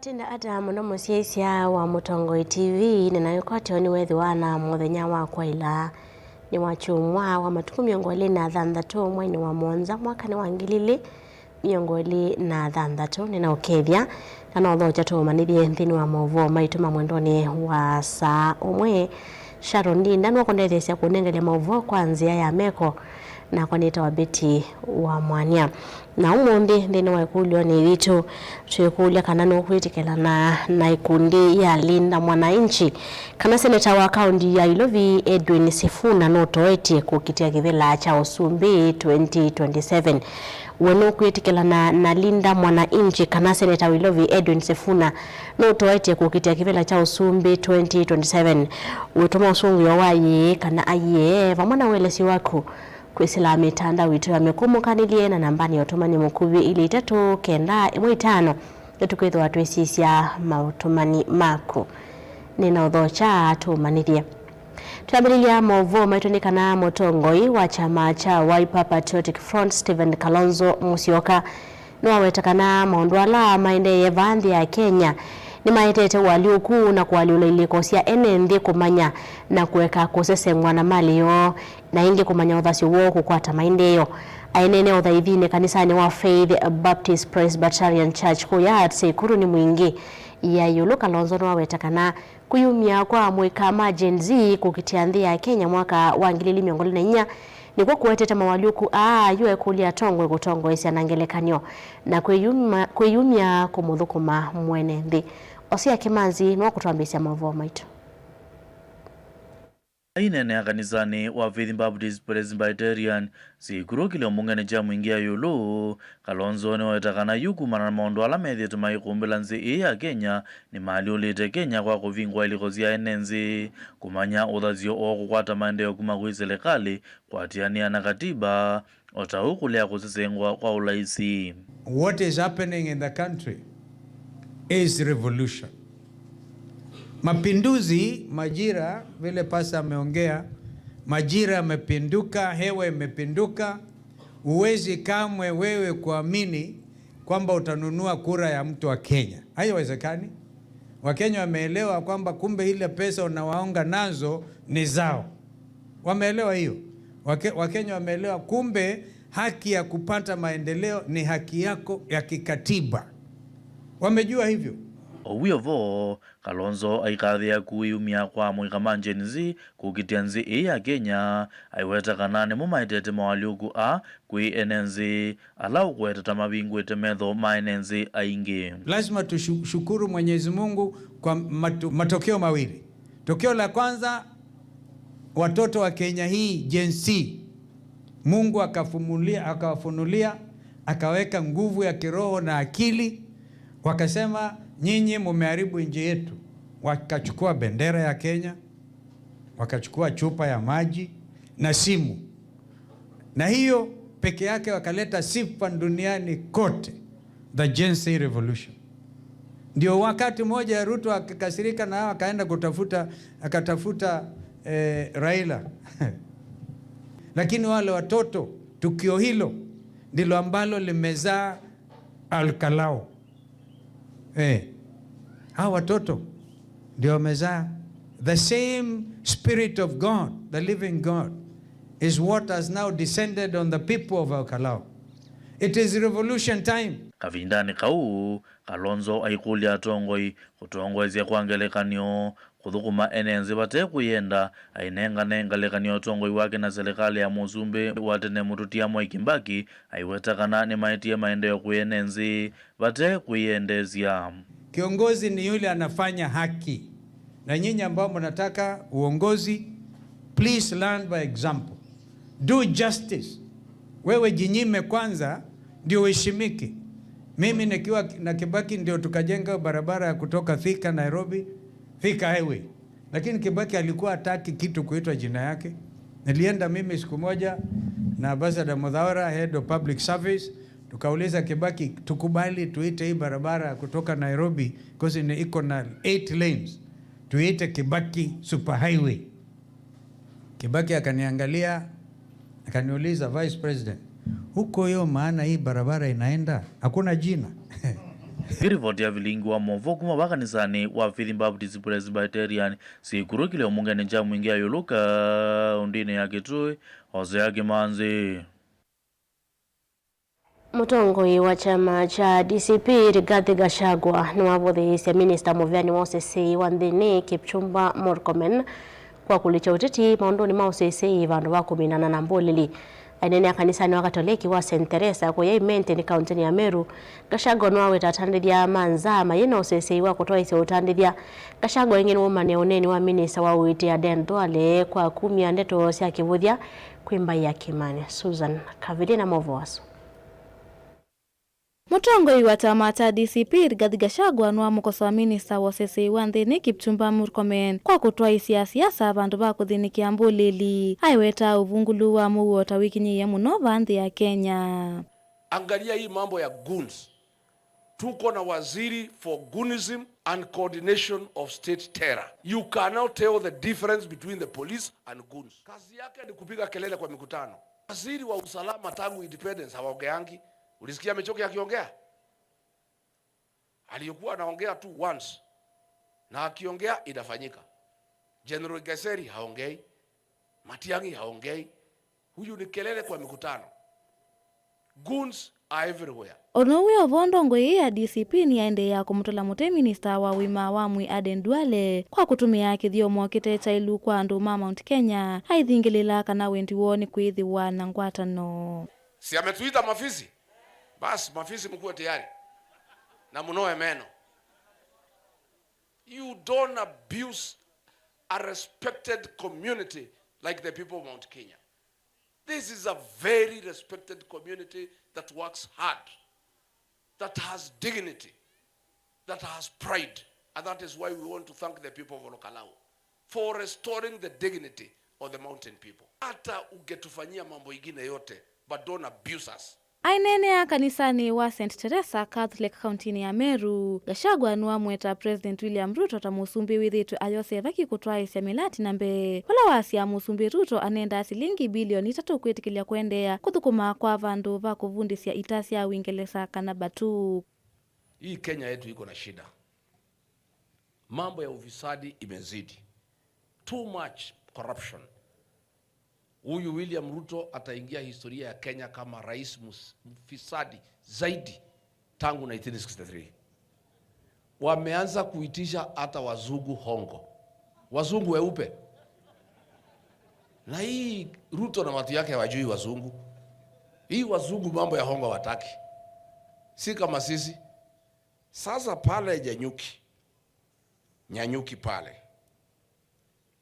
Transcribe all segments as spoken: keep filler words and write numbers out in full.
Tinda ata mũno mũsyaĩĩsya wa Mũtongoi T V, nĩnaĩkwatyo nĩwethĩwa na mũthenya wa kwaĩla nĩ wa kyumwa wa matukũ mĩongo ĩlĩ na thanthatũ mweinĩ wa mũonza mwakanĩ wa ngili ilĩ mĩongo ĩlĩ na thanthatũ. Nĩnaũkethya na nothokya tũũmanyĩthye nthĩnĩ wa maũvoo maitũ ma mwendonĩ wa saa ũmwe. Sharon Ndinda nũkũndetheesya kũnengelya maũvoo kwa nzĩa ya meko. Nakwa nĩtawa Betty wa Mwania. Na ũmũnthĩ nthĩnĩ wa ĩkũlyo nĩ witũ, twĩkũlya kana nũkwĩtĩkĩlana na ikundi ya Linda Mwananchi kana seneta wa kaunti ya Ilovi Edwin Sifuna nũtoetye kũkitĩa kĩvĩla kya ũsumbĩ twenty twenty-seven. We nũkwĩtĩkĩlana na Linda Mwananchi kana seneta wa Ilovi Edwin Sifuna nũtoetye kũkitĩa kĩvĩla kya ũsumbĩ twenty twenty-seven? Wĩtũma ũsũngĩo wa yĩĩ kana aiee vamwe na ũelesyo waku kwĩsĩla mĩtandao itũ ya mĩkũmũkanĩlye na nambanĩ ya ũtũmani mũkuvĩ ilĩ itatũ kenda ĩmwe itano. Nĩtũkwĩthĩwa twĩsisya maũtũmani maku. Nĩnaũthokya tũũmanyĩthye. Twambĩlĩlya maũvoo maitũ nĩ kana mũtongoi wa kyama kya Wiper Patriotic Front Stephen Kalonzo Musyoka nĩwaweta kana maũndũ ala maendeeye vaa nthĩ ya Kenya nĩmaetete ũalyũku na kũalyũla ilĩko sya ene nthĩ kũmanya na kũeka kũsesengwa na malĩ yoo, na ĩngĩ kũmanya ũthasyo woo kũkwata maendeeo. Aineena ũthaithinĩ kanisanĩ wa Faith Baptist Presbyterian Church kũya Atse Ikuluni Mwingĩ ya ĩũlũ, Kalonzo nĩwaweta kana kwĩyumya kwa amũika ma Gen Z kũkitĩa nthĩ ya Kenya mwaka wa ngili ilĩ mĩongo ĩlĩ na inya nĩkw'o kũetete mawalyũku aa, yu ekũlya atongoi kũtongoesya na ngelekany'o na kwĩyuma-, kwĩyumya kũmũthũkũma mwene nthĩ. Osia Kĩmanzi nĩwakũtwambĩĩsya maũvoo maitũ. Aineenea kanisanĩ wa Faith Baptist Presbyterian Sikuru kĩlĩo mbungenĩ kya Mwingĩ ya ĩũlũ, Kalonzo nĩwaweta kana yu kumana na maũndũ ala methĩĩtwe maikũmbĩla nthĩ ĩĩ ya Kenya, nĩmaalyũlĩte Kenya kwa kũvingũa ilĩko sya ene nthĩ, kũmanya ũthasyo o kũkwata maendeeo kuma kwĩ silikalĩ, kũatĩanĩa na katiba, o ta ũu kũlea kũsesengwa kwa ũlaisi. What is happening in the country is revolution. Mapinduzi, majira, vile pasa ameongea, majira yamepinduka, hewa imepinduka. Huwezi kamwe wewe kuamini kwamba utanunua kura ya mtu wa Kenya. Haiwezekani. Wakenya wameelewa kwamba kumbe ile pesa unawaonga nazo ni zao. Wameelewa hiyo. Wake-, Wakenya wameelewa kumbe haki ya kupata maendeleo ni haki yako ya kikatiba. Wamejua hivyo. O wĩ o vo, Kalonzo aikathĩa kwĩyumya kwa amũika ma Gen Z kũkitĩa nthĩ ĩĩ ya Kenya, aiweta kana nĩmo maetete mawalyũku aa kwĩ ene nthĩ ala ũkweta ta mavingũĩte metho ma ene nthĩ aingĩ. Lazima tushukuru Mwenyezi Mungu kwa matu-, matokeo mawili. Tokeo la kwanza, watoto wa Kenya hii, Gen Z, Mungu akafumulia-, akawafunulia, akaweka nguvu ya kiroho na akili, wakasema, "Nyinyi mumeharibu nchi yetu." Wakachukua bendera ya Kenya, wakachukua chupa ya maji na simu. Na hiyo peke yake wakaleta sifa duniani kote, the Gen Z revolution. Ndio wakati mmoja Ruto akakasirika na akaenda kutafuta, akatafuta, eh, Raila. Lakini wale watoto, tukio hilo ndilo ambalo limezaa Al-Kalau. Eh, hawa watoto ndio wamezaa. The same Spirit of God, the living God, is what has now descended on the people of Al-Kalau. It is revolution time. Kavindanĩ kau, Kalonzo aikũlya atongoi kũtongoesya kwa ngelekany'o, kũthũkũma ene nthĩ vate kwĩyenda, ainengane ngelekany'o ya ũtongoi wake na silikalĩ ya mũsumbĩ wa tene Mũtũtia Mwai Kĩmbaki, aiweta kana nĩmaetie maendeeo kwĩ ene nthĩ vate kwĩyendeesya. Kiongozi ni yule anafanya haki. Na nyinyi ambao mnataka uongozi, please learn by example. Do justice. Wewe jinyime kwanza, ndio uheshimike. Mimi nikiwa na Kibaki ndio tukajenga barabara ya kutoka Thika Nairobi, Thika Highway. Lakini Kibaki alikuwa hataki kitu kuitwa jina yake. Nilienda mimi siku moja na Ambassador Muthaura, head of public service, tukauliza Kibaki, "Tukubali tuite hii barabara kutoka Nairobi, 'cause ni iko na eight lanes, tuite Kibaki Super Highway?" Kibaki akaniangalia, akaniuliza, "Vice President, huko hiyo maana hii barabara inaenda, hakuna jina?" Nĩ rivoti ya vilingi wa maũvoo kuma va kanisanĩ wa Faith Baptist Presbyterian, syĩkurũkile ũmũngenĩ kya mwingĩ ya ĩũlũ kaũndĩnĩ ya Kitui, Hosea Kimanzi. Mũtongoi wa kyama kya D C P Rigathi Gachagua nĩwavũthĩĩsye minista mũveani wa ũseseĩ wa nthĩnĩ Kipchumba Murkomen kwa kũlikya ũteti maũndũnĩ ma ũseseĩ vandũ va kũminana na mbũlĩli. Aineenea kanisanĩ wa Katoleki wa Saint Teresa kũya Imenti nĩ kaũntĩnĩ ya Meru, Gachagua nĩwaweta atandĩthya ma nza mayĩ na ũseseĩ wa kũtwaĩsya ũtandĩthya. Gachagua ĩngĩ nĩwaumanĩa ũneeni wa minista wa ũiiti Aden Duale kwa kumya ndeto sya kĩvũthya kwĩ mbaĩ ya Kĩmani. Susan Kavili na maũvoo asu. Mũtongoi wa kyama kya D C P Rigathi Gachagua nĩwamũkosoa minista wa ũseseĩ wa nthĩnĩ Kipchumba Murkomen kwa kũtwaĩsya siasa vandũ va kũthĩnĩkĩa mbũlĩli, aiwetaa ũvungũlu wa mũuo ta wĩkinyĩĩe mũno vaa nthĩ ya Kenya. Angalia hii mambo ya goons. Tuko na waziri for goonism and coordination of state terror. You cannot tell the difference between the police and goons. Kazi yake ni kupiga kelele kwa mikutano. Waziri wa usalama tangu independence hawaongeangi. Ulisikia Michoki akiongea? Alikuwa anaongea tu once. Na akiongea inafanyika. General Geseri haongei. Matiang'i haongei. Huyu ni kelele kwa mikutano. Goons are everywhere. O na ũu wĩ o vo, ndongoi ĩĩ ya D C P nĩyaendeea kũmũtũla mũtĩ minista wa ũima wa mwĩĩ Aden Duale kwa kũtũmĩa kĩthyomo kĩte kyaĩlu kwa andũ ma Mount Kenya, aithingĩlĩla kana wendi woo nĩ kwĩthĩwa na ngwatano. Si ametuita mafisi? Basi, mafisi mkuwe tayari. Na munoe meno. You don't abuse a respected community like the people of Mount Kenya. This is a very respected community that works hard, that has dignity, that has pride, and that is why we want to thank the people of Olokalou for restoring the dignity of the mountain people. Hata ungetufanyia mambo ingine yote, but don't abuse us. Aineenea kanisanĩ wa Saint Teresa Catholic kaũntĩnĩ ya Meru, Gachagua nĩwamweta President William Ruto ta mũsumbĩ wĩthĩĩtwe ayosea vaki kũtwaĩĩsya mĩlati na mbee, vala wasya mũsumbĩ Ruto anendaa silingi bilioni itatũ kwĩtĩkĩlya kũendeea kũthũkũma kwa vandũ va kũvundĩsya ita sya Ũingelesa kana BATUK. Hii Kenya yetu iko na shida. Mambo ya ufisadi imezidi. Too much corruption. Huyu William Ruto ataingia historia ya Kenya kama rais mus-, mfisadi zaidi tangu nineteen sixty-three. Wameanza kuitisha hata wazungu hongo. Wazungu weupe. Na hii Ruto na watu yake hawajui wazungu. Hii wazungu mambo ya hongo hawataki. Si kama sisi. Sasa pale Nyanyuki, Nyanyuki pale,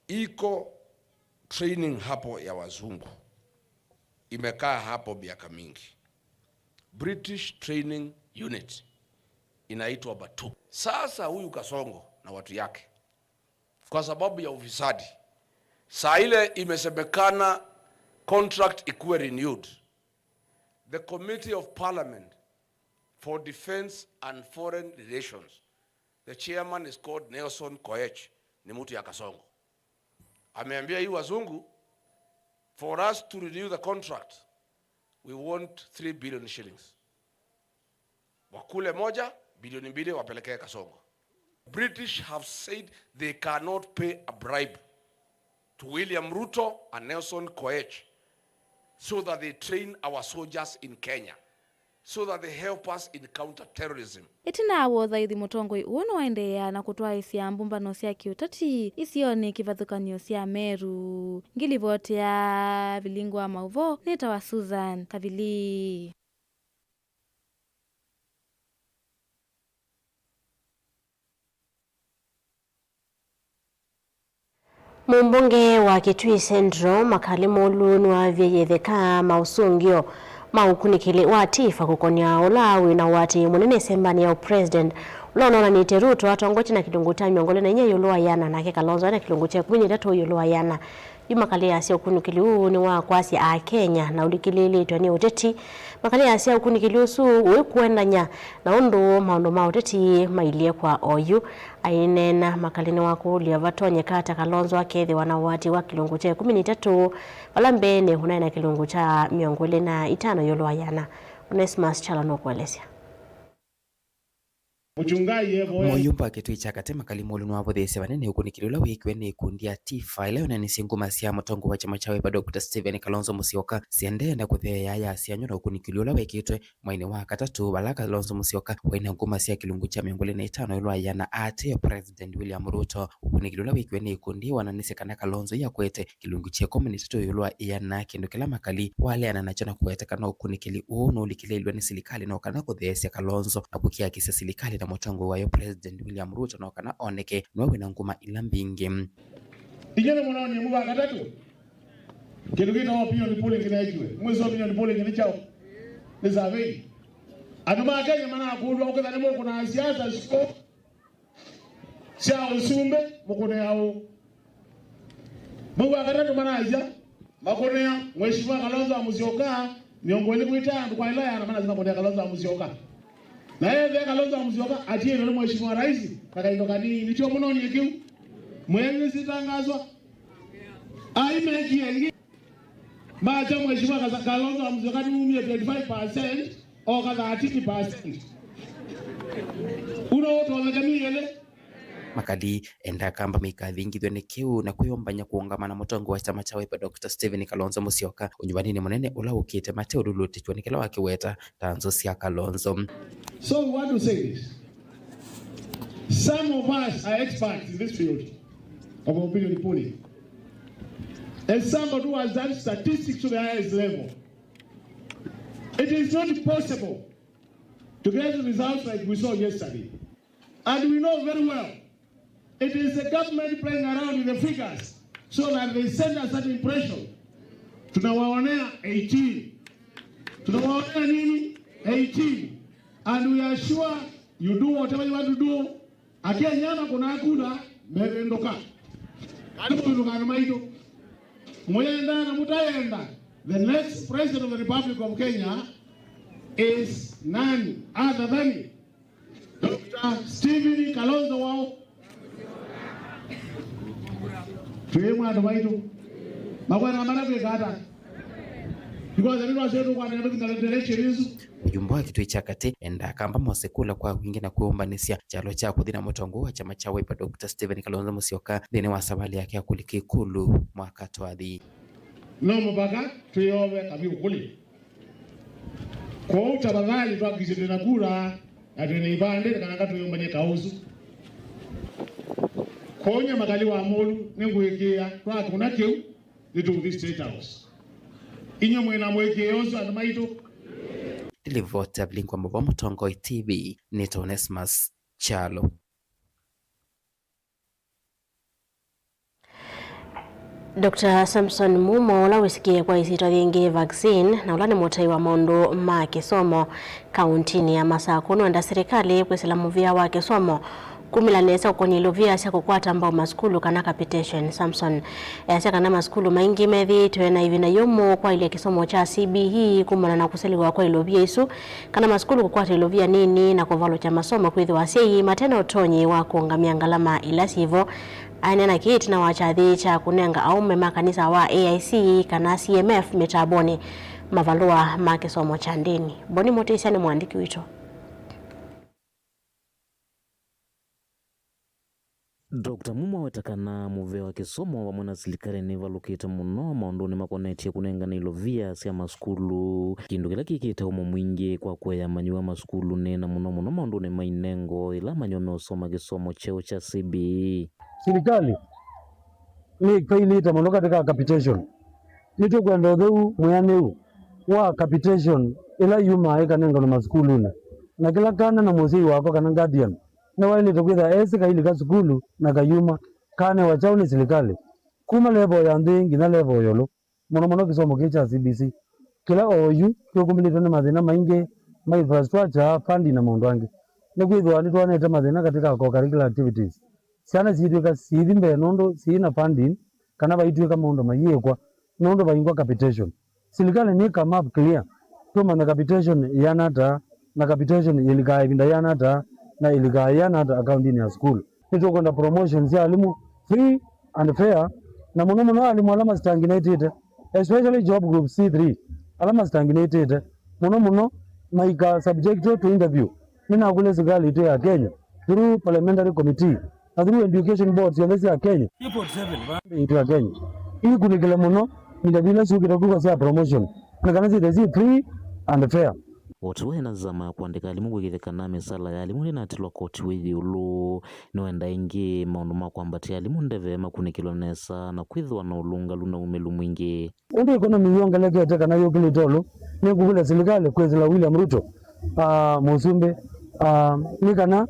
iko training hapo ya wazungu. Imekaa hapo miaka mingi. British Training Unit inaitwa BATUK. Sasa huyu Kasongo na watu yake, kwa sababu ya ufisadi, saa ile imesemekana contract ikuwe renewed, the Committee of Parliament for Defense and Foreign Relations, the chairman is called Nelson Koech, ni mtu ya Kasongo. Ameambia hii wazungu, for us to renew the contract, we want three billion shillings. Wakule moja, bilioni mbili wapelekee Kasongo. British have said they cannot pay a bribe to William Ruto and Nelson Koech so that they train our soldiers in Kenya, so that they help us in counter-terrorism. Ĩtina wa ũthaithi, mũtongoi ũũ nĩwaendeea na kũtwaĩsya mbũmbano sya kĩũteti isionĩ kĩvathũkany'o sya Meru. Ngilivoti ya Vilingi wa Maũvoo, nĩtawa Susan Kavili. Mũmbunge wa Kitui Central, Makali Mulu, nĩwavie yĩtheka maũsũngĩo ma ũkunĩkĩli wa TIFA kũkonĩa ũla wĩ na ũatĩĩi mũnene ĩsembanĩ ya ũpresident, ũla ũnonanĩtye Ruto atongotye na kĩlungu kya mĩongo ĩlĩ na inya ĩũlũ wa ĩana, nake Kalonzo na kĩlungu kya ĩkũmi na itatũ ĩũlũ wa ĩana. Yu makalĩasya ũkunĩkĩli ũũ nĩ wa kwasya Akenya na ũlikĩlĩĩlĩtwe nĩ ũteti. Makalĩasya ũkunĩkĩli ũsu ũikũendany'a na ũndũ maũndũ ma ũteti mailyĩ kwa oyu. Aineena, Makali nĩwakũlya vatonyeka ata Kalonzo akethĩwa na ũatĩĩi wa kĩlungu kya ĩkũmi na itatũ, vala mbeenĩ ũnaĩ na kĩlungu kya mĩongo ĩlĩ na itano ĩũlũ wa ĩana. Onesmus Kyalo nũkũelesya. Mũyumba wa Kĩtui kya Katĩ Makali Mũlũ nĩwavũthĩĩsye vanene ũkunĩkĩli ũla wĩkiwe nĩ ikundi ya Tifa ĩla yonanisye nguma sya mũtongoi wa kyama kya Wiper Doctor Stephen Kalonzo Musyoka siendee na kũtheea yasya nyũ na ũkunĩkĩli ũla wekĩtwe mweinĩ wa katatũ, vala Kalonzo Musyoka waĩ na nguma sya kĩlungu kya mĩongo ĩlĩ na itano ĩũlũ wa ĩana aatĩĩe President William Ruto. Ũkunĩkĩli ũla wĩkiwe nĩ ikundi wonanisye kana Kalonzo ĩakwete kĩlungu kya ĩkũmi na itatũ ĩũlũ wa ĩana, kĩndũ kĩla Makali waleana nakyo na kũweta kana ũkunĩkĩli ũũ nũlikĩlĩĩlw'e nĩ silikalĩ no kana kũtheesya Kalonzo na kũkiakisya silikalĩ na mũtongoi wayo President William Ruto no kana oneke nĩwe wĩna nguma ila mbingĩ. Inyuĩ nĩmũnonie mwĩ wa katatũ kĩndũ kĩtawa opinion polling kĩneekiwe. Mwĩsĩ opinion polling nĩ kyaũ? Nĩ survey. Andũ ma Kenya manakũlw'a ũketha nĩmũkũnaa siasa syo sya ũsumbĩ mũkũnĩa ũũ. Mwei wa katatũ manasya makũnĩa Mheshimiwa Kalonzo wa Musyoka mĩongo ĩlĩ kwĩ ĩtano kwa ĩla ĩana manasya makũnĩa Kalonzo wa Musyoka. Na ethĩa Kalonzo wa Musyoka atiĩtwe nĩ Mheshimiwa Rais na kaindo kanini. Nĩkyo mũnonie kĩu. Mwĩanĩsĩ tangaswa. Ai mekie ĩngĩ. Makya Mheshimiwa Kasa-, Kalonzo wa Musyoka nĩwumie twenty-five percent, oka thirteen percent. Uno ũtonyeka mĩele. Makali enda Akamba maikathingithw'e nĩ kĩu na kwĩyũmbany'a kũũngama na mũtongoi wa kyama kya Wiper Doctor Stephen Kalonzo Musyoka ũnyuvanĩnĩ mũnene ũla ũkĩte mateũlulutĩtw'a nĩ kĩla wakĩweta ta nzũ sya Kalonzo. So we want to say this. Some of us are experts in this field of opinion polling. As somebody who has done statistics to the highest level, it is not possible to get results like we saw yesterday. And we know very well it is the government playing around with the figures so that they send us that impression. Tunawaonea eighteen. Tunawaonea nini? Eighteen. And we are sure you do whatever you want to do. Akenya makũnaa kura mevĩndũka. Kana kũvĩndũka andũ maitũ. Mũyenda na mũtayenda, the next president of the Republic of Kenya is none other than Doctor Stephen Kalonzo wao. Twĩ mwa andũ maitũ. Makwenda mara kwĩka ata? Because nĩ twasyo tũkwatana tũkĩtala direction isu. Mũyumba wa Kĩtui kya Katĩ enda Akamba mose kula kwa wingĩ na kwĩyũmbanĩsya kyalo kya kũthi na mũtongoi wa kyama kya Wiper Doctor Stephen Kalonzo Musyoka nthĩnĩ wa savalĩ yake ya kũlika ĩkũlũ mwaka twathi. No mũvaka twĩove kavyũ kũlĩ. Kwoou tafadhali twakikishe twĩna kura na twĩna ivandĩ kana katwĩyũmbany'e kaũ ũsu. Kwoou nyie Makali wa Mũlũ nĩngũĩkĩĩa twakũna kĩu nĩtũũthi State House. Inyuĩ mwĩna mũĩkĩĩo ũsu andũ maitũ? Ndilivoti ya Vilingwa Mũvoo Mũtongoi T V, nĩtawa Onesmus Kyalo. Doctor Samson Mumo, ũla wĩsĩkĩe kwa ĩsyĩtwa yĩngĩ Vaccine, na ũla nĩ mũtai wa maũndũ ma kĩsomo kaũntinĩ ya Masakũ, nũenda silikalĩ kwĩsĩla mũvĩa wa kĩsomo kumĩla nesa ũkony'a ilovia sya kũkwata mbau masukulu kana capitation. Easya kana masukulu maingĩ methĩĩtwe na ĩvinda yũmũ kwaĩlya kĩsomo kya C B E kumana na kũseliwa kwa ilovia isu, kana masukulu kũkwata ilovia nini na kũvalũkya masomo kwĩthĩwa asyai mate na ũtonyi wa kũũngamya ngalama ila syĩvo. Aneena kĩĩ ĩtina wa kyathĩ kya kũnenga aũme ma kanisa wa A I C kana C M F mĩtambonĩ mavalũa ma kĩsomo kya ndĩni. Boni Mũtĩsya nĩ mũandĩki witũ. Doctor Mumo aweta kana mũvĩa wa kĩsomo vamwe na silikalĩ nĩvalũkĩte mũno maũndũnĩ makonetye kũnengane ilovia sya masukulu, kĩndũ kĩla kĩkĩte ũmo mwingĩ kwa kũea amanyĩw'a masukulunĩ, na mũno mũno maũndũnĩ ma inengo ĩla amanyĩw'a meũsoma kĩsomo kyeũ kya C B E. Silikalĩ nĩkailĩte mũno katĩ ka capitation. Nĩtũkwenda ũtheu mwĩanĩu wa capitation ĩla yumaa ĩkanenganwa masukulunĩ, na kĩla kana na mũsyai wakwa kana guardian nĩwaĩlĩte kwĩthĩwa esĩ kailika sukulu na kayuma kanewa kyaũ nĩ silikalĩ, kuma level ya nthĩ nginya level ya ĩũlũ, mũno mũno kĩsomo kĩĩ kya C B C, kĩla oyu kĩũkumĩlĩtwe nĩ mathĩna maingĩ ma infrastructure, funding na maũndũ angĩ. Nĩkwĩthĩwa nĩtwonete mathĩna katĩ ka co-curricular activities. Syana siitw'ĩka siithi mbee nũndũ siina funding, kana vaitw'ĩka maũndũ mayĩkwa nũndũ vaingwa capitation. Silikalĩ nĩ come up clear, tũmanya capitation ĩana ata, na capitation ĩlikaa ĩvinda yĩana ata, na ĩlikaa yĩana ata akaundinĩ ya sukulu. Nĩtũkwenda promotion sya alimũ free and fair, na mũno mũno alimũ ala masitanginaitĩte, especially job group C three, ala masitanginaitĩte mũno mũno maika subjectwe to interview. Nĩnakũlya silikalĩ itũ ya Kenya, through parliamentary committee, na through education boards syonthe sya Kenya, itũ ya Kenya ikunĩkĩle mũno ivinda ila syũkĩte kwĩkwa sya promotion, na kana syĩthĩwe syĩ free and fair. O ta ũu ena nzama ya kũandĩka alimũ kwĩkĩĩthya kana mĩsaala ya alimũ ndĩnatilwa koti wĩ ĩũlũ, nĩwenda ĩngĩ maũndũ ma kwambatĩa alimũ ndeve makunĩkĩlwe nesa na kwĩthĩwa na ũlũngalu na umĩlu mwingĩ. Ũndũ economy yongelekete kana yũkĩlĩte ĩũlũ, nĩngũkũlya silikalĩ kwĩsĩla William Ruto, ah, mũsumbĩ, ah, nĩ kana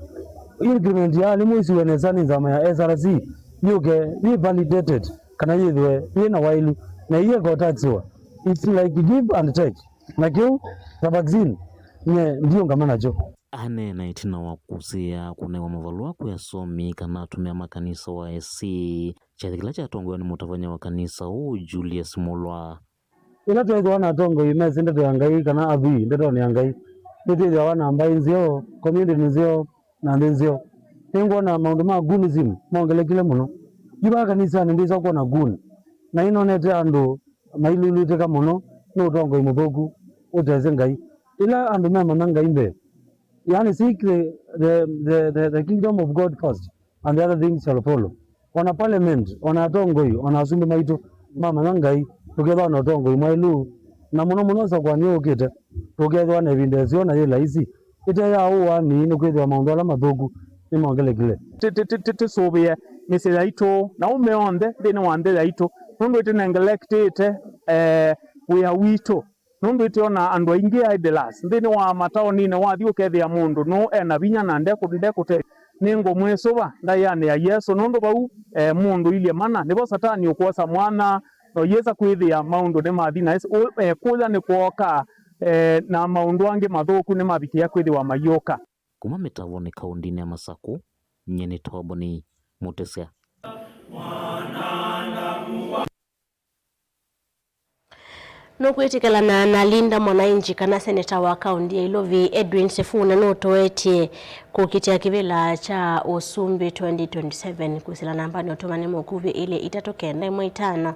increment ya alimũ ĩsiwe nesa nĩ nzama ya S R C yũke yĩ validated kana yĩthĩwe yĩ na waĩlu na ĩyĩka ũtaxĩwa. It's like give and take. Na kĩu ta vaccine, nye ndiũngama nakyo. Aneena ĩtina wa kũsĩĩa kũnewa mavalũa kwĩ asomi kana atumĩa ma kanisa wa A C, kyathĩ kĩla kyatongoew'a nĩ mũtavany'a wa kanisa ũũ, Julius Mulwa. Ĩla tweethĩwa na atongoi mesĩ ndeto ya Ngai kana athwii ndetonĩ ya Ngai, nĩtwĩthĩawa na mbaĩ nzeo, community nzeo, na nthĩ nzeo. Nĩngwona maũndũ ma goonism mongelekile mũno. Yu vaa kanisanĩ ndwĩsa kwona goon, na nĩnonete andũ mailulutĩka mũno nĩ ũtongoi mũthũku ũtesĩ Ngai. Ĩla andũ memanya Ngai mbee, yaani seek the, the, the, the, the kingdom of God first, and the other things shall follow. Ona parliament, ona atongoi, ona asumbĩ maitũ mamanya Ngai, tũkethĩwa na ũtongoi mwaĩlu, na mũno mũno ũsakũanĩ ũkĩte, tũkethĩwa na ĩvinda ĩseo na yĩ laisi, ĩte ya ũũ wa nii, nĩkwĩthĩwa maũndũ ala mathũku nĩmongelekile. Tĩ-, tĩ-, tĩ-, tĩ-, tĩsũvĩe mĩsyĩ yaitũ na ũme onthe nthĩnĩ wa nthĩ yaitũ, nũndũ ĩtĩnengelektĩte, eh, wĩa witũ. Nũndũ ĩtĩona andũ aingĩ idlers nthĩnĩ wa mataoninĩ, wathi ũkethĩa mũndũ nũũ ena vinya na ndekũ-, ndekũte. Nĩngũmwĩsũva ndaĩanĩ ya Yesũ, nũndũ vau, eh, mũndũ ilye mana, nĩvo Satani ũkwosa mwanya, na ũyĩsa kwĩthĩa maũndũ nĩmathi na ĩs-, ũ-, eh, kũya nĩkwooka, eh, na maũndũ angĩ mathũku nĩmavikĩa kwĩthĩwa mayũka. Kuma mĩtavonĩ kaũndĩnĩ ya Masakũ, nyie nĩ Toboni Mũtĩsya. Nũkwĩtĩkĩlana na Linda Mwananchi kana seneta wa kaũntĩ ya Ilovi Edwin Sifuna nũtoetye kũkitĩa kĩvĩla kya ũsumbĩ twenty twenty-seven. Kwĩsĩla nambanĩ ya ũtũmani mũkuvĩ ilĩ itatũ kenda ĩmwe itano,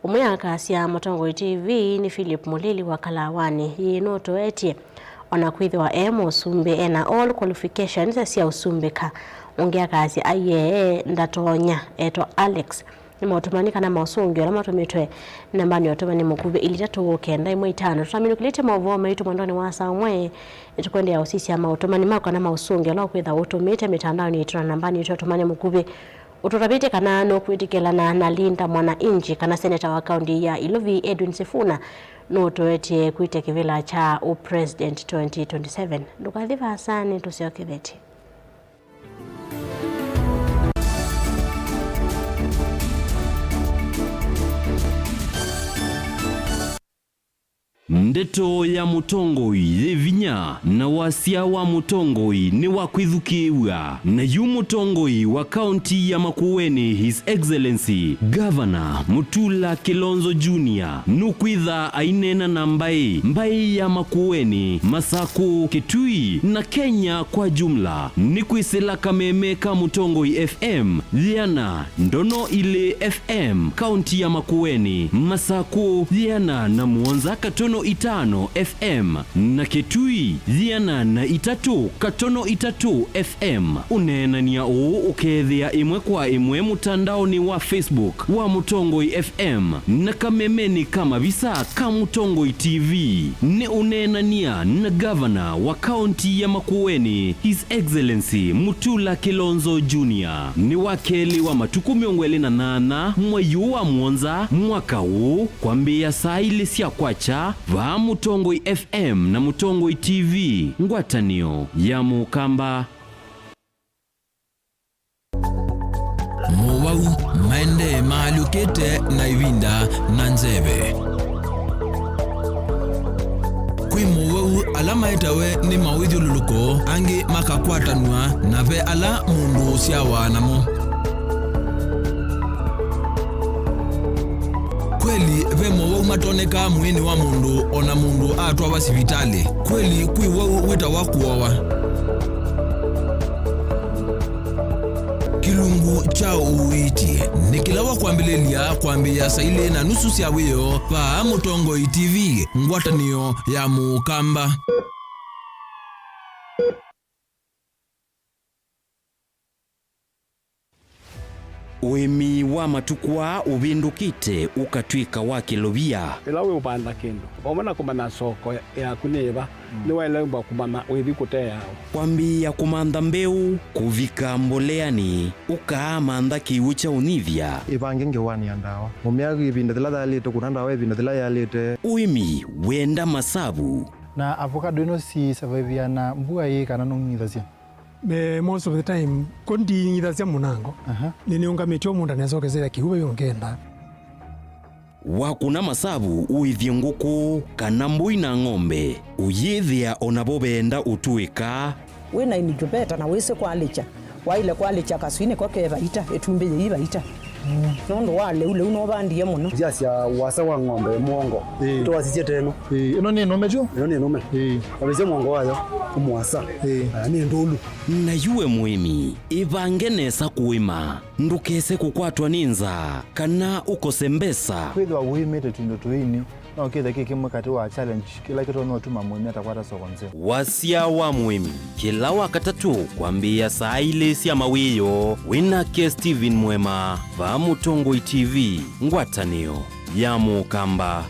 ũmwe akasya Mũtongoi T V nĩ Philip Mũlili wa Kalawanĩ. Yĩĩ nũtoetye, ona kwĩthĩwa e mũsumbĩ, ena all qualifications sya ũsumbĩka. Ũngĩ akasya aiee ndatonya. Etwa Alex. Nĩ maũtũmani kana maũsũngĩo ala matũmĩtwe nambanĩ ya ũtũmani mũkuvĩ ilĩ itatũ kenda ĩmwe itano. Tũtaminũkĩlĩtye maũvoo maitũ mwendonĩ wa saa ũmwe. Nĩtũkwendeea ũsisya maũtũmani maku kana maũsũngĩo ala ũkwĩtha ũtũmĩte mĩtandaonĩ yitũ na nambanĩ yitũ ya ũtũmani mũkuvĩ. Ũtũtavĩtye kana nũkwĩtĩkĩlana na Linda Mwananchi kana seneta wa kaũntĩ ya Ilovi Edwin Sifuna nũtoetye kwĩtya kĩvĩla kya ũpresident twenty twenty-seven. Ndũkathi vaasa, nĩtũsyokethetye. Ndeto ya mũtongoi yĩ vinya, na wasya wa mũtongoi nĩ wa kwĩthukĩĩw'a. Na yu mũtongoi wa kaũnti ya Makueni, His Excellency Governor Mutula Kilonzo Junior, nũkwĩtha aineena na mbaĩ, mbaĩ ya Makueni, Masakũ, Kitui, na Kenya kwa jumla, nĩ kwĩsĩla kameme ka Mũtongoi F M, yĩana ndono ilĩ F M, kaũnti ya Makueni, Masakũ, yĩana na mũonza katono itano F M, na Kitui, yĩana na itatũ katono itatũ F M. Ũneenany'a ũũ ũkeethĩa ĩmwe kwa ĩmwe mũtandaonĩ wa Facebook wa Mũtongoi F M na kamemenĩ ka mavisa ka Mũtongoi T V. Nĩ ũneenany'a na gavana wa kaũnti ya Makueni, His Excellency Mutula Kilonzo Junior. Nĩ wa kelĩ wa matukũ mĩongo ĩlĩ na nyanya mwei ũũ wa mũonza mwaka ũũ, kwambĩĩa saa ilĩ sya kwakya, vaa Mũtongoi F M na Mũtongoi T V, ngwatanĩo ya Mũkamba. Mowau maendee maalyũkĩte na ĩvinda na nzeve. Kwĩ mowau ala maetawe nĩ mawĩthyũlũlũko, angĩ makakwatanw'a, na ve ala mũndũ ũsyawa namo. Kweli, ve mowau matonekaa mwĩĩnĩ wa mũndũ o na mũndũ atwawa sivitalĩ. Kweli, kwĩ wau wĩtawa kũowa. Kĩlungu kya ũiiti nĩ kĩla wa kwambĩlĩlya kwambĩĩa saa ilĩ na nusu sya wĩoo vaa Mũtongoi T V, ngwatanĩo ya Mũkamba. Ũĩmi wa matukũ aa ũvĩndũkĩte ũkatw'ĩka wa kĩlovia. Ĩla wĩũvanda kĩndũ, vamwe na kũmanya soko yaku nĩ ĩva, nĩwaĩlĩmbwa kũmanya wĩthi kũteawa. Kwambĩĩa kũmantha mbeũ, kũvika mboleanĩ, ũkaamantha kĩw'ũ kya ũnyivya. Ĩvange ngewanĩ ya ndawa. Mũmĩa ĩvinda yĩla yaĩlĩte, kũna ndawa ĩvinda yĩla yaĩlĩte. Ũĩmi wenda masavu. Na avocado ĩno si survive na mbua ĩĩ kana nũng'ithasya? Eh, most of the time, ko nding'ithasya mũnango. Aha. Nĩnĩũngamĩtye o mũũnda nesokesya kĩw'ũ vau ngenda. Wakũna masavu ũĩthye ngũkũ kana mbũi na ng'ombe, ũyĩthĩa o navo veenda ũtũĩka. Wĩ na incubator na wĩsĩ kwalĩkya, waĩle kwalĩkya kaswinĩ ko ke vaita, ĩtumbĩ yĩi vaita. Nũndũ wa lĩu, lĩu nũvandie mũno. Ndyasya ũasa wa ng'ombe mũongo. Ĩĩ. Tũwasisye teno. Ĩĩ, ĩno nĩ nũme tyo? Ĩno nĩ nũme. Ĩĩ. Wavĩsya mũongo wayo, ũmũasa. Ĩĩ. Ah, nĩ ndũlu. Na yu we mũĩmi, ĩvange nesa kũĩma, ndũkese kũkwatwa nĩ nzaa, kana ũkose mbesa. Kwĩthĩwa ũĩmĩte tũindo tũini, no kĩthe kĩ kĩmwe katĩ wa challenge kĩla kĩtonya ũtuma mũĩmi atakwata soko nzeo. Wasya wa mũĩmi, kĩla Wakatatũ kwambĩĩa saa ilĩ sya mawĩoo, wĩ nake Steven Mwema, vaa Mũtongoi T V, ngwatanĩo ya Mũkamba.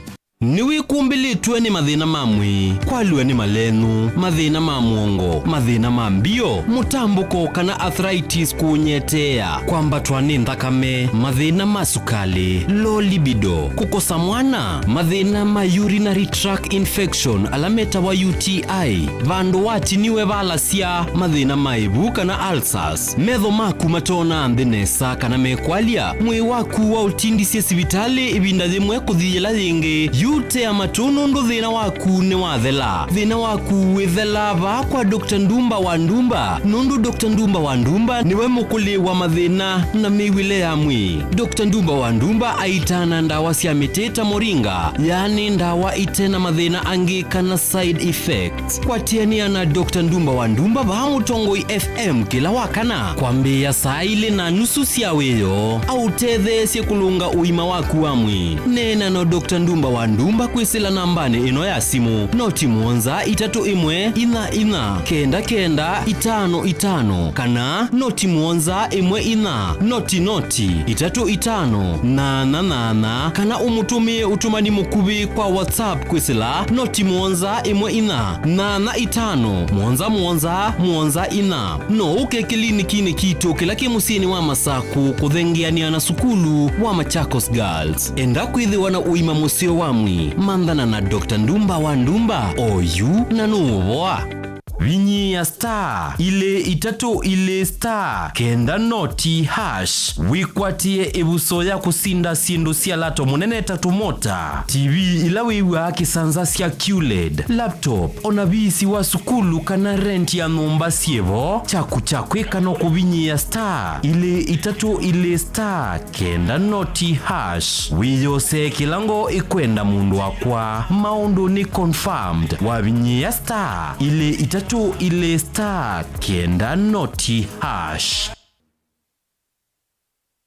Nĩwĩkumbĩlĩtwe nĩ mathĩna ma mwĩĩ, kwalw'a nĩ malenũ, mathĩna ma mũongo, mathĩna ma mbio, mũtambũko kana arthritis kũũnyeteea, kwambatwa nĩ nthakame, mathĩna ma sukalĩ, low libido, kũkosa mwana, mathĩna ma urinary tract infection ala metawa U T I, vandũ watiniwe valasya, mathĩna ma ĩvu kana ulcers, metho maku matona nthĩ nesa kana mekwalya, mwĩĩ waku waũtindisye sivitalĩ ĩvinda yĩmwe kũthi yĩla yĩngĩ, yu tea matũ nũndũ thĩna waku nĩwathela. Thĩna waku wĩthela vaa kwa Doctor Ndumba wa Ndumba, nũndũ Doctor Ndumba wa Ndumba nĩwe mũkũlĩ wa mathĩna na mĩw'ĩle ya mwĩĩ. Doctor Ndumba wa Ndumba aitaana ndawa sya mĩtĩ ta moringa, yaani ndawa ite na mathĩna angĩ kana side effects. Kwatĩanĩa na Doctor Ndumba wa Ndumba vaa Mũtongoi F M kĩla wa kana kwambĩĩa saa ilĩ na nusu sya wĩoo, aũtetheesye kũlũnga ũima waku wa mwĩĩ. Neena na Doctor Ndumba wa Ndumba kwĩsĩla nambanĩ ĩno ya simũ, noti mũonza itatũ ĩmwe inya inya kenda kenda itano itano, kana noti mũonza ĩmwe inya noti noti itatũ itano nana nana, kana ũmũtũmĩe ũtũmani mũkuvĩ kwa WhatsApp kwĩsĩla noti mũonza ĩmwe inya nana itano mũonza mũonza mũonza inya. No ũke kĩlinikinĩ kitũ kĩla kĩ mũsyĩnĩ wa Masakũ kũthengeanĩa na sukulu wa Machakos Girls. Enda kwĩthĩwa na ũima mũseo wa mwĩĩ, manthana na Doctor Ndumba wa Ndumba oyu na nũũvoa. Vinyĩĩa star ilĩ itatũ ilĩ star kenda noti hash wĩkwatĩe ĩvuso ya kũsinda syĩndũ sya lato mũnene ta tũmota, T V ila wĩw'aa kĩsanza sya QLED, laptop, o na viisi wa sukulu kana rent ya nyũmba syĩ vo. Kyaku kya kwĩka no kũvinyĩĩa star ilĩ itatũ ilĩ star kenda noti hash. Wĩyosee kĩla ngoo ĩkwenda mũndũ wakwa. Maũndũ nĩ confirmed. Wavinyĩĩa star ilĩ itatũ ilĩ star kenda noti hash.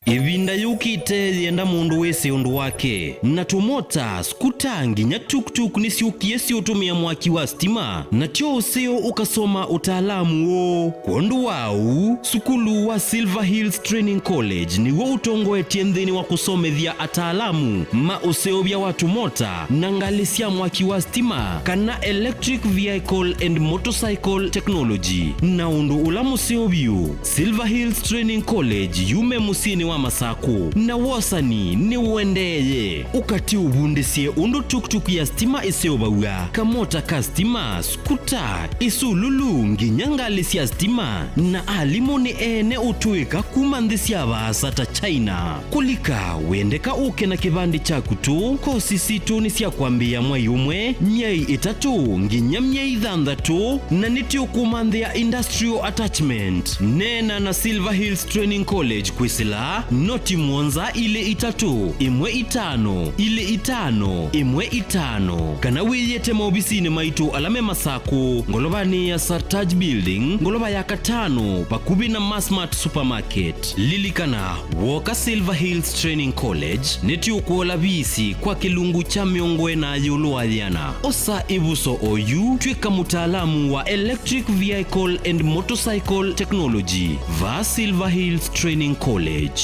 Ĩvinda yũkĩte yĩenda mũndũ wĩsĩ ũndũ wake. Na tũmota, skuta, nginya tuk-tuk nĩsyũkie syĩũtũmĩa mwaki wa stima. Na tyo ũseo ũkasoma ũtaalamu ũũ. Kwondũ wa ũu, sukulu wa Silver Hills Training College nĩw'o ũtongoetye nthĩnĩ wa kũsomethya ataalamu ma ũseũvya wa tũmota na ngalĩ sya mwaki wa stima, kana Electric Vehicle and Motorcycle Technology. Na ũndũ ũla mũseo vyũ, Silver Hills Training College yume mũsyĩnĩ wa Masakũ, na wosani nĩũendeeye. Ũkatĩ ũvundĩsye ũndũ tuk-tuk ya stima ĩseũvaw'a, kamota ka stima, kuta, isululu, nginya ngalĩ sya stima, na alimũ nĩ ene ũtũĩka kuma nthĩ sya vaasa ta China. Kũlika, wendeka ũke na kĩvandĩ kyaku tũ. Kosi sitũ nĩ sya kwambĩĩa mwai ũmwe, myei ĩtatũ, nginya myei thanthatũ, na nĩtũkũmanthĩa industrial attachment. Neena na Silver Hills Training College kwĩsĩla noti mũonza ilĩ itatũ, ĩmwe itano, ilĩ itano, ĩmwe itano, kana wĩyĩte maovisinĩ maitũ ala me Masakũ, ngolovanĩ ya Sartaj Building, ngolova ya katano, vakuvĩ na Masmart Supermarket. Lilikana, woka Silver Hills Training College, nĩtũkũola visi kwa kĩlungu kya mĩongo ĩna ĩũlũ wa yĩana. Osa ĩvuso oyu, tw'ĩka mũtaalamu wa Electric Vehicle and Motorcycle Technology va Silver Hills Training College.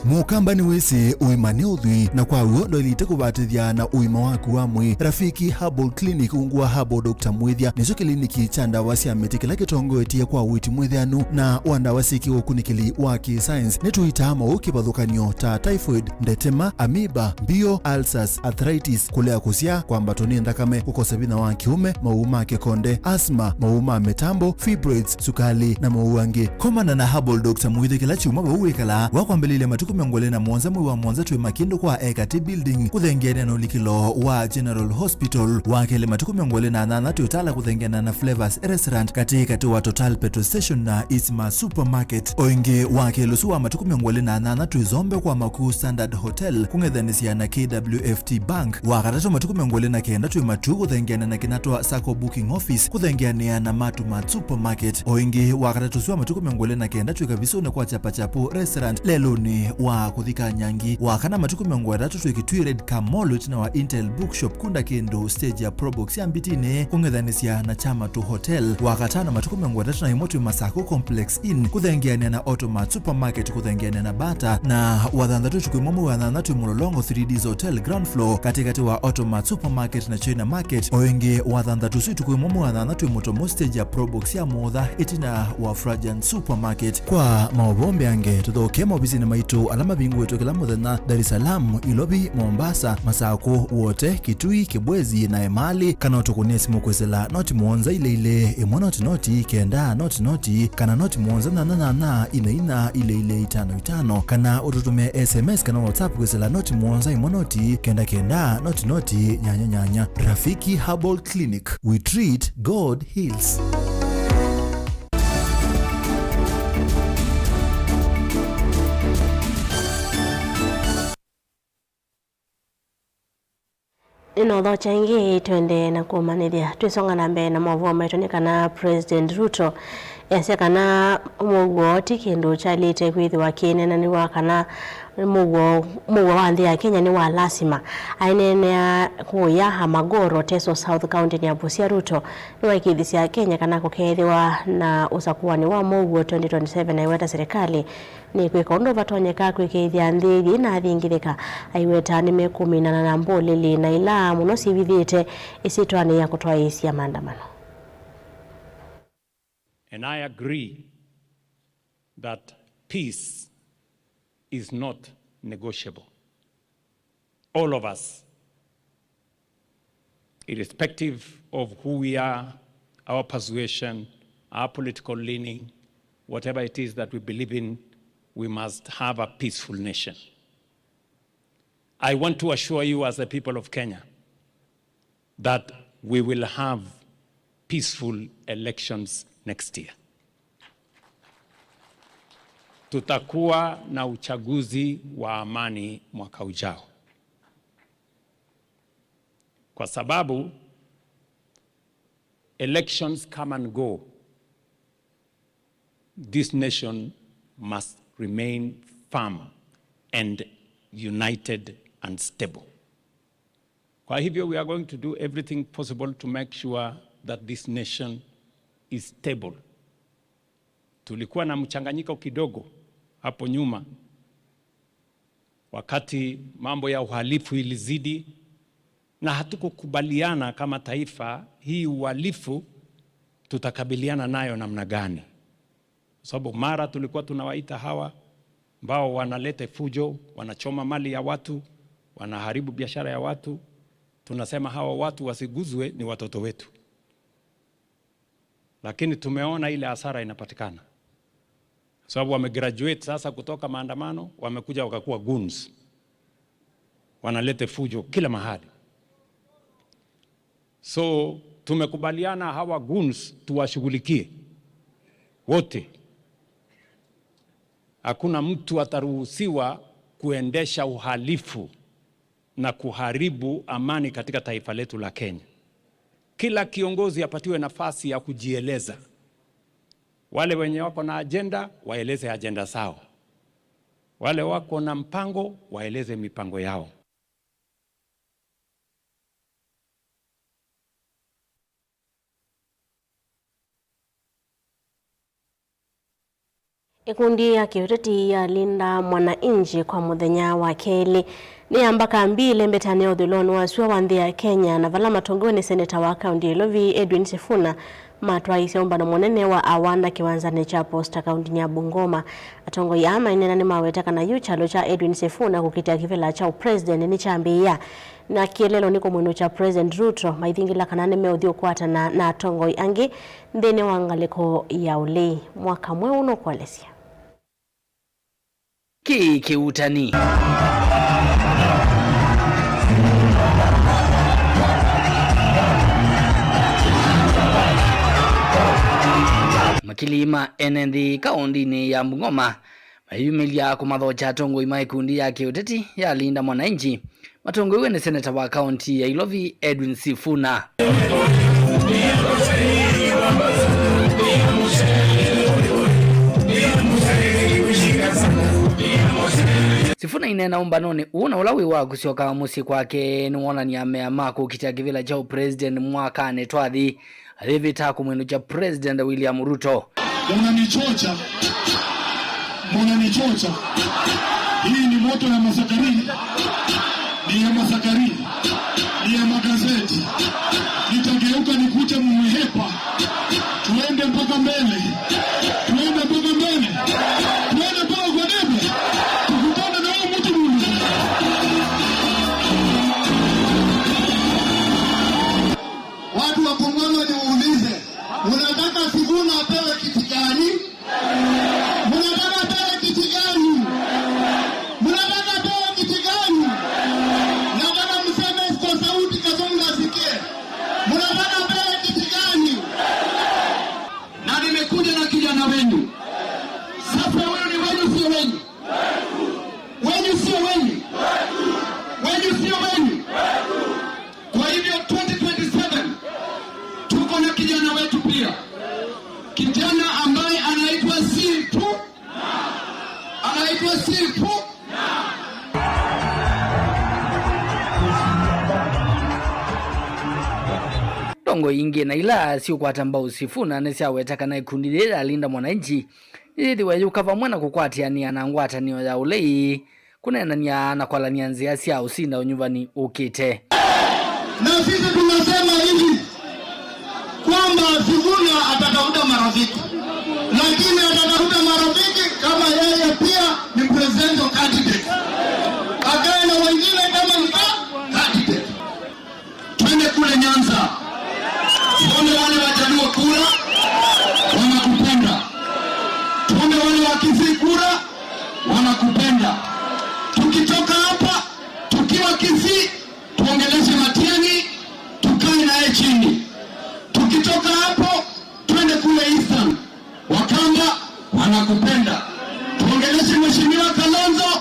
Mũkamba nĩwĩsĩ ũima nĩ ũthwii, na kwa w'o ndwaĩlĩte kũvatĩthya na ũima waku wa mwĩĩ. Rafiki Herbal Clinic, ungu wa Herbal Doctor Mwĩthya, nĩkyo kĩliniki kya ndawa sya mĩtĩ kĩla kĩtongoetye kwa ũiiti mwĩthĩanu na wa ndawa syĩ kĩũkunĩkĩli wa kĩ-science. Nĩtũitaa maũũ kĩvathũkany'o ta typhoid, ndetema, amoeba, mbio, ulcers, arthritis, kũlea kũsyaa, kwambatwa nĩ nthakame, kũkosa vinya wa kĩũme, maũũ ma kĩkonde, asthma, maũũ ma mĩtambo, fibroids, sukali, na maũũ angĩ. Komana na Herbal Doctor Mwĩthya kĩla kyumwa vau wĩkalaa. Wakwambĩlĩlya matukũ mĩongo ĩlĩ na mũonza mwei wa mũonza twĩ Makindũ kwa Ekati Building, kũthengeanĩa na ũlikĩlo wa General Hospital. Wa kelĩ matukũ mĩongo ĩlĩ na nyanya twĩ Tala kũthengeanĩa na Flavors Restaurant, katĩ katĩ wa Total Petrol Station na Isma Supermarket. O ĩngĩ, wa kelĩ ũsu wa matukũ mĩongo ĩlĩ na nyanya twĩ Zombe kwa Makuu Standard Hotel, kũng'ethanĩsya na K W F T Bank. Wa katatũ matukũ mĩongo ĩlĩ na kenda twĩ Matuu kũthengeanĩa na Kinatwa Sacco Booking Office, kũthengeanĩa na Matumat Supermarket. O ĩngĩ, wa katatũ ũsu wa matukũ mĩongo ĩlĩ na kenda twĩ Kavisũnĩ kwa Chapachapu Restaurant, lelũnĩ wa kũthika Nyangi. Wa kana matukũ mĩongo ĩtatũ twĩ Kitui Red Car Mall, ĩtina wa Intel Bookshop, kunda kĩndũ stage ya Probox ya Mbitinĩ, kũng'ethanĩsya na Chamatu Hotel. Wa katano matukũ mĩongo ĩtatũ na ĩmwe twĩ Masako Complex Inn, kũthengeanĩa na Automat Supermarket, kũthengeanĩa na Bata, na wa thanthatũ ũtukũ ĩmwe mwei wa nyanya twĩ Mũlolongo three Ds Hotel ground floor, katĩkatĩ wa Automat Supermarket na China Market. O ĩngĩ, wa thanthatũ ũsu ũtukũ ĩmwe mwei wa nyanya twĩ Mũtomo stage ya Probox ya Mũtha, ĩtina wa Frajan Supermarket. Kwa maũvoo mbeange, tũthoke maovisinĩ maitũ ala mavingũĩtwe kĩla mũthenya, Dar es Salaam, Ilovi, Mombasa, Masako, Wote, Kitui, Kibwezi, na Emali, kana ũtũkũnĩe simũ kwĩsĩla noti mũonza ilĩ ilĩ, ĩmwe noti noti, kenda noti noti, kana noti mũonza nyanya nyanya, ina ina, ilĩ ilĩ, itano itano, kana ũtũtũmĩe S M S kana WhatsApp kwĩsĩla noti mũonza ĩmwe noti, kenda kenda, noti noti, nyanya nyanya. Rafiki Herbal Clinic, we treat, God heals. Nĩnothokya ĩngĩ, twendee na kũmanyĩthya. Twĩsonga na mbee na maũvoo maitũ nĩ kana President Ruto easya kana mũuo ti kĩndũ kyaĩlĩte kwĩthĩwa kĩneenanĩwa kana mũuo, mũuo wa nthĩ ya Kenya nĩ wa lasima. Aineenea kũya Amagoro, Teso South, kaũntĩnĩ ya Busia, Ruto nĩwaĩkĩĩthisye Akenya kana kũkeethĩwa na ũsakũanĩ wa mũuo twenty twenty-seven, aiweta serikali nĩkwĩka ũndũ vatonyeka kwĩkĩĩthya nthĩ yĩĩ na athingithĩka. Aiweta nĩmekũminana na mbũlĩlĩ na ila mũno syĩvithĩte ĩsyĩtwanĩ ya kũtwaĩĩsya maandamano. And I agree that peace is not negotiable. All of us, irrespective of who we are, our persuasion, our political leaning, whatever it is that we believe in, we must have a peaceful nation. I want to assure you as the people of Kenya that we will have peaceful elections next year. Tutakuwa na uchaguzi wa amani mwaka ujao. Kwa sababu elections come and go, this nation must remain firm and united and stable. Kwa hivyo, we are going to do everything possible to make sure that this nation is stable. Tulikuwa na mchanganyiko kidogo hapo nyuma, wakati mambo ya uhalifu ilizidi, na hatukukubaliana kama taifa hii uhalifu tutakabiliana nayo namna gani. Kwa sababu mara tulikuwa tunawaita hawa ambao wanaleta fujo, wanachoma mali ya watu, wanaharibu biashara ya watu, tunasema hawa watu wasiguzwe, ni watoto wetu. Lakini tumeona ile hasara inapatikana. Sababu wamegraduate sasa kutoka maandamano, wamekuja wakakuwa goons. Wanaleta fujo kila mahali. So, tumekubaliana hawa goons tuwashughulikie wote. Hakuna mtu ataruhusiwa kuendesha uhalifu na kuharibu amani katika taifa letu la Kenya. Kila kiongozi apatiwe nafasi ya kujieleza. Wale wenye wako na ajenda, waeleze ajenda zao. Wale wako na mpango, waeleze mipango yao. Ĩkundi ya kĩũteti ya Linda Mwananchi kwa mũthenya wa kelĩ nĩyamba kambi ĩlembetanĩ ya ũthũĩlonĩ wa sua wa nthĩ ya Kenya, na vala matongoew'e nĩ seneta wa kaunti ya Ilovi Edwin Sifuna matwaĩĩsye ũmbano mũnene wa awanda kĩwanzanĩ kya Posta kauntinĩ ya Bungoma. Atongoi aa maineena nĩmaweta kana yu kyalo kya Edwin Sifuna kũkitĩa kĩvĩla kya ũpresident nĩkyambĩĩa, na kĩeleelo nĩ kũmwĩnũkya President Ruto maithingĩla kana nĩmeũthi ũkwatana na atongoi angĩ nthĩnĩ wa ngalĩko ya ũlei. Mwaka mweũ nũkũelesya. Kĩĩ kĩuutani. Makili ma ene nthĩ kaũndĩnĩ ya Bungoma mayumĩlya kũmathokya atongoi ma ĩkundi ya kĩũteti ya Linda Mwananchi, matongoew'e nĩ seneta wa kaunti ya Ilovi Edwin Sifuna. Sifuna aineena ũmbanonĩ ũũ na ũla wĩ wa kũsyoka mũsyĩ kwake nĩwonany'a mea ma kũkitĩa kĩvĩla kya ũpresident mwakanĩ twathi, ayĩvĩta kũmwĩnũkya President William Ruto. Munanichocha. Munanichocha. Hii ni moto ya masakari. Ni ya masakari. Ni ya magazeti. Nitageuka nikute mmehepa. Tuende mpaka mbele. Tuende mpaka mbele. Tuende mpaka kwa debe. Tukutane na huyu mtu mundu. Watu wa Bungoma, niwaulize, mnataka Sifuna apewe kiti gani? Mnataka apewe kiti gani? Mnataka apewe kiti gani? Nataka mseme kwa sauti, Kasongo asikie. Mnataka apewe kiti gani? Na nimekuja na kijana wenu. Sasa huyu ni wenu, sio wenu? Wenyu sio wenyu? Wenyu sio wenyu? Kwa hivyo twenty twenty-seven, tuko na kijana wetu pia. Kijana ambaye anaitwa Sifu. Anaitwa Sifu. Ndongoi ingĩ na ila siũkwata mbau Sifuna nĩsyaweta kana ĩkundi yĩĩ ya Linda Mwananchi yĩthĩwe yũka vamwe na kũkwatĩanĩa na ngwatanĩo ya ũlei, kũneenany'a na kwalany'a nzĩa sya ũsinda ũnyuvani ũkĩte. Na sisi tunasema hivi kwamba Sifuna atatafuta marafiki, lakini atatafuta marafiki kama yeye pia ni presidential candidate, akae na wengine kama ni candidate. Twende kule Nyanza. Tuombe wale Wajaluo kura, wanakupenda. Tuombe wale wa Kisii kura, wanakupenda. Tukitoka hapa, tukiwa Kisii, tuongeleshe Matiang'i, tukae naye chini. Tukitoka hapo, twende kule Eastern. Wakamba wanakupenda. Tuongeleshe Mheshimiwa Kalonzo,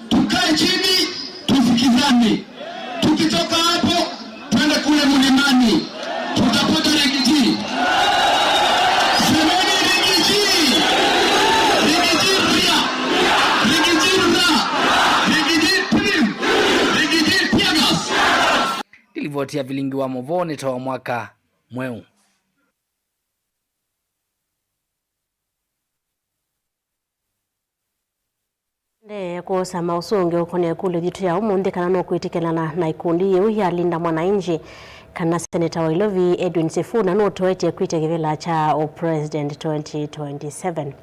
tukae chini, tusikizane. Tukitoka hapo, twende kule mlimani. Tutapata Rigiji. Semeni Rigiji. Rigiji pia. Rigiji ra. Rigiji plim. Rigiji tear gas. Nĩ livoti ya vilingi wa mũvoo nĩ ta wa mwaka mweũ. Ndee kwosa maũsũngĩo ũkonĩa ĩkũlyo yitũ ya ũmũnthĩ kana nũkwĩtĩkĩlana na ĩkundi yĩu ya Linda Mwananchi, kana seneta wa Ilovi Edwin Sifuna nũtoetye kwĩtya kĩvĩla kya ũpresident twenty twenty-seven.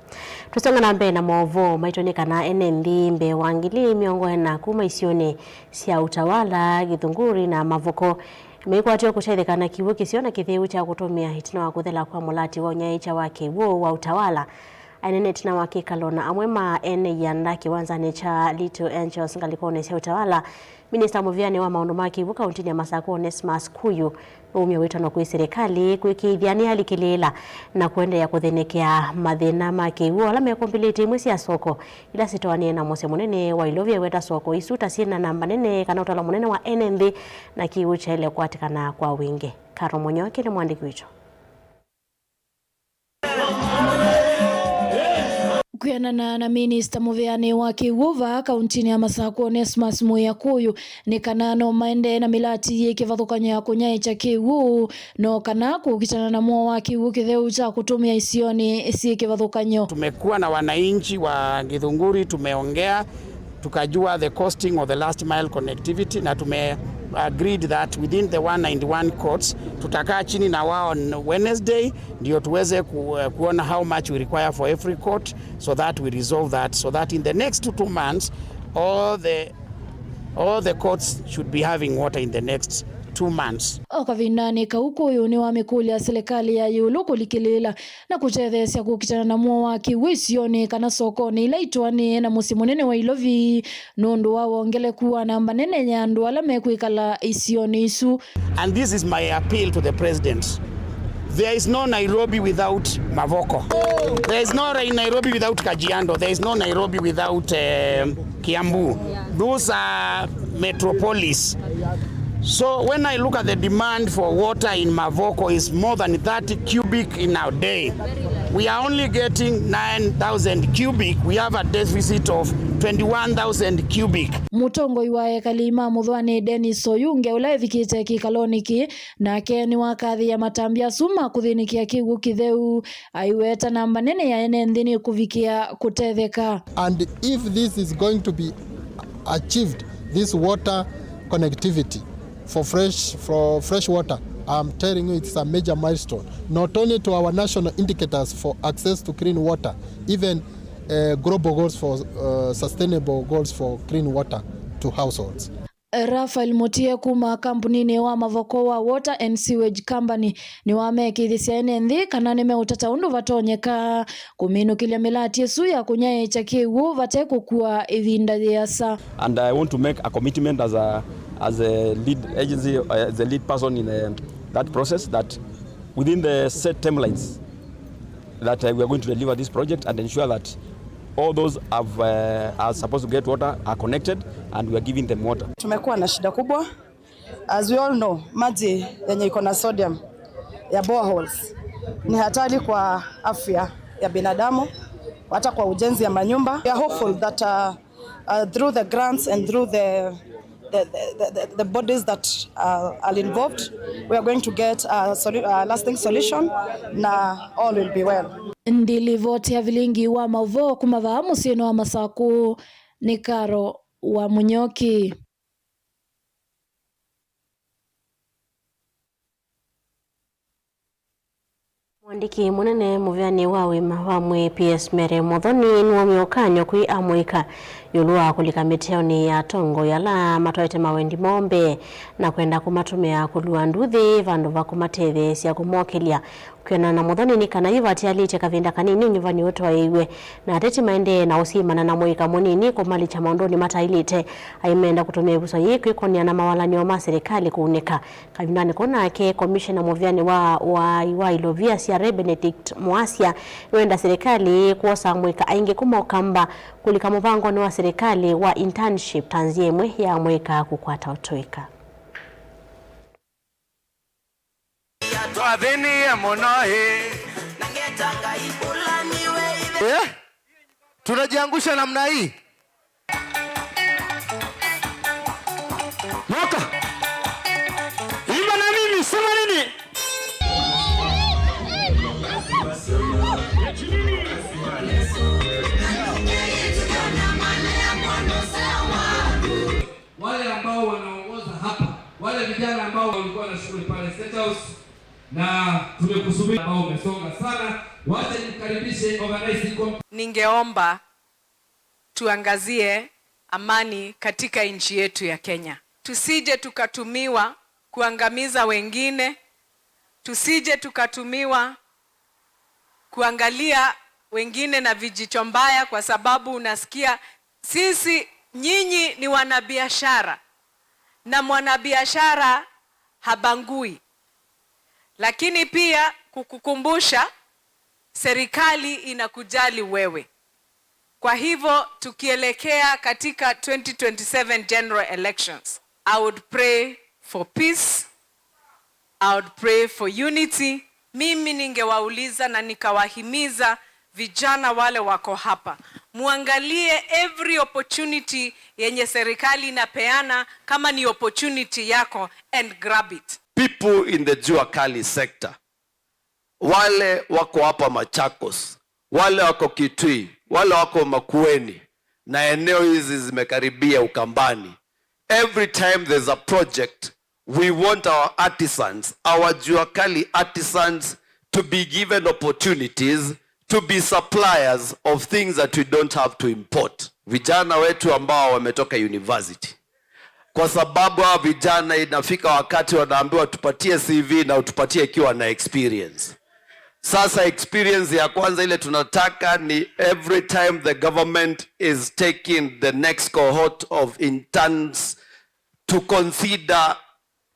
Tũsonga na mbee na maũvoo maitũ nĩ kana ene nthĩ mbee wa ngili mĩongo ĩna kuma isionĩ sya Utawala, Gĩthunguri na Mavoko meikwatĩwa kũtetheka na kĩw'ũ kĩseo na kĩtheu kya kũtũmĩa ĩtina wa kũthela kwa mũlati wa ũnyaĩĩkya wa kĩw'ũ wa Utawala. Aineena ĩtina wa kĩkalo na amwe ma ene ianda kĩwanzanĩ kya Little Angels ngalĩkonĩ sya Utawala, minista mũvĩanĩ wa maũndũ ma kĩw'ũ kauntinĩ ya Masakũ Onesmus Kuyu nũumya wĩtano kwĩ silikalĩ kwĩkĩĩthya nĩyalikĩlĩĩla na kũendeea kũthenekea mathĩna ma kĩw'ũ ala mekombilĩtye imwe sya soko ila sitoanĩe na mũsyĩ mũnene wa Ilovi. Eweta soko isu ta syĩ na namba nene kana ũtalo mũnene wa ene nthĩ, na kĩw'ũ kyaĩle kũkwatĩkana kwa wingĩ. Karo Mũnyoki nĩ mwandĩki witũ. Kwĩanana na minista mũvĩanĩ wa kĩw'ũ vaa kauntinĩ ya Masakũ, Onesmus Mũĩa Kũyũ, nĩ kana no maendee na mĩlati yĩ kĩvathũkany'o ya kũnyaĩĩkya kĩw'ũ, no kana kũkitana na mũo wa kĩw'ũ kĩtheu kya kũtũmĩa isionĩ syĩ kĩvathũkany'o. Tumekuwa na wananchi wa Githunguri, tumeongea, tukajua the costing of the last mile connectivity, na tume agreed that within the one ninety-one courts tutakaa chini na wao on Wednesday, ndio tuweze ku, eh, kuona how much we require for every court, so that we resolve that, so that in the next two months all the, all the courts should be having water in the next two months. O kavindanĩ kau, Kũyũ nĩwamĩkũlya silikalĩ ya ĩũlũ kũlikĩlĩĩla na kũtetheesya kũkitana na mũo wa kĩw'ũ isionĩ kana sokonĩ ila itũanĩe na mũsyĩ mũnene wa Ilovi, nũndũ wa wongeleku wa namba nene ya andũ ala mekwĩkala isionĩ isu. And this is my appeal to the president. There is no Nairobi without Mavoko. There is no Rai-, Nairobi without Kajiado. There is no Nairobi without, um, Kiambu. Those are metropolis. So when I look at the demand for water in Mavoko is more than thirty cubic in a day. We are only getting nine thousand cubic. We have a deficit of twenty-one thousand cubic. Mũtongoi wa ekali ma mũthũanĩ Dennis Oyunge, ũla evikĩte kĩkalonĩ kĩĩ, nake nĩwakathĩĩa matambya asu ma kũthĩnĩkĩa kĩw'ũ kĩtheu, aiweta namba nene ya ene nthĩ nĩkũvikĩa kũtetheka. And if this is going to be achieved, this water connectivity for fresh, for fresh water, I'm telling you, it's a major milestone, not only to our national indicators for access to clean water, even, uh, global goals for, uh, sustainable goals for clean water to households. Raphael Mutie kuma kambuninĩ wa Mavoko wa Water and Sewage Company nĩwamekĩĩthĩsya ene nthĩ kana nĩmeũtata ũndũ vatonyeka kũminũkĩlya mĩlati ĩsu ya kũnyaĩĩkya kĩw'ũ vate kũkua ĩvinda yĩasa. And I want to make a commitment as a, as a lead agency, uh, as a lead person in, uh, that process, that within the set timelines, that, uh, we are going to deliver this project and ensure that all those have, uh, are supposed to get water are connected and we are giving them water. Tumekuwa na shida kubwa. As we all know, maji yenye iko na sodium ya boreholes ni hatari kwa afya ya binadamu, hata kwa ujenzi ya manyumba. We are hopeful that, uh, uh, through the grants and through the, the, the, the, the bodies that, uh, are involved, we are going to get a solu-, a lasting solution, na all will be well. Ndi livoti ya vilingi wa mauvoo kuma vaa mũsyĩnĩ wa Masakũ nĩ Karo wa Mũnyoki. Mũandĩki mũnene mũvĩanĩ wa ũima wa mwĩĩ P S Mary Muthoni nĩwaumya ũkany'o kwĩ amũika ĩũlũ wa kũlika mĩteonĩ ya atongoi ala matwaĩte mawendi moo mbee na kwenda kũmatũmĩa kũlua nduthi vandũ va kũmatetheesya kũmokĩlya. Kwĩanana na Muthoni, nĩ kana yu vatialĩtye kavinda kanini ũnyuvani ũtwaĩiw'e, na ateti maendee na ũsyĩmana na mũika mũnini kũmalikya maũndũnĩ mataĩlĩte. Aimenda kũtũmĩa ĩvuso yĩĩ kwĩkũnĩa na mawalany'o ma silikalĩ kũunĩka. Kavindanĩ kau nake, komishena mũvĩanĩ wa wai wa ilovia Siare Benedict Muasya nĩwenda silikalĩ kwosa amũika aingĩ kuma Ũkamba kũlika mũvangonĩ wa silikalĩ wa internship ta nzĩa ĩmwe ya amũika kũkwata ũtũĩka. Twathĩnie mũno ĩ. Eh? Tunajiangusha namna hii. Mwaka. Imba na mimi, sema nini? Wale ambao wanaongoza hapa, wale vijana ambao walikuwa na shughuli pale State House, na tumekusubiri ambao umesonga sana. Wacha nimkaribishe organizing com- Ningeomba tuangazie amani katika nchi yetu ya Kenya. Tusije tukatumiwa kuangamiza wengine, tusije tukatumiwa kuangalia wengine na vijicho mbaya, kwa sababu unasikia sisi, nyinyi ni wanabiashara, na mwanabiashara habangui. Lakini pia kukukumbusha, serikali inakujali wewe. Kwa hivyo, tukielekea katika twenty twenty-seven general elections, I would pray for peace, I would pray for unity. Mimi ningewauliza na nikawahimiza vijana wale wako hapa, muangalie every opportunity yenye serikali inapeana, kama ni opportunity yako, and grab it. People in the Jua Kali sector, wale wako hapa Machakos, wale wako Kitui, wale wako Makueni na eneo hizi zimekaribia Ukambani, every time there's a project, we want our artisans, our Jua Kali artisans, to be given opportunities to be suppliers of things that we don't have to import. Vijana wetu ambao wametoka university, kwa sababu hawa vijana inafika wakati wanaambiwa, "Tupatie C V na utupatie ikiwa na experience." Sasa experience ya kwanza ile tunataka ni every time the government is taking the next cohort of interns, to consider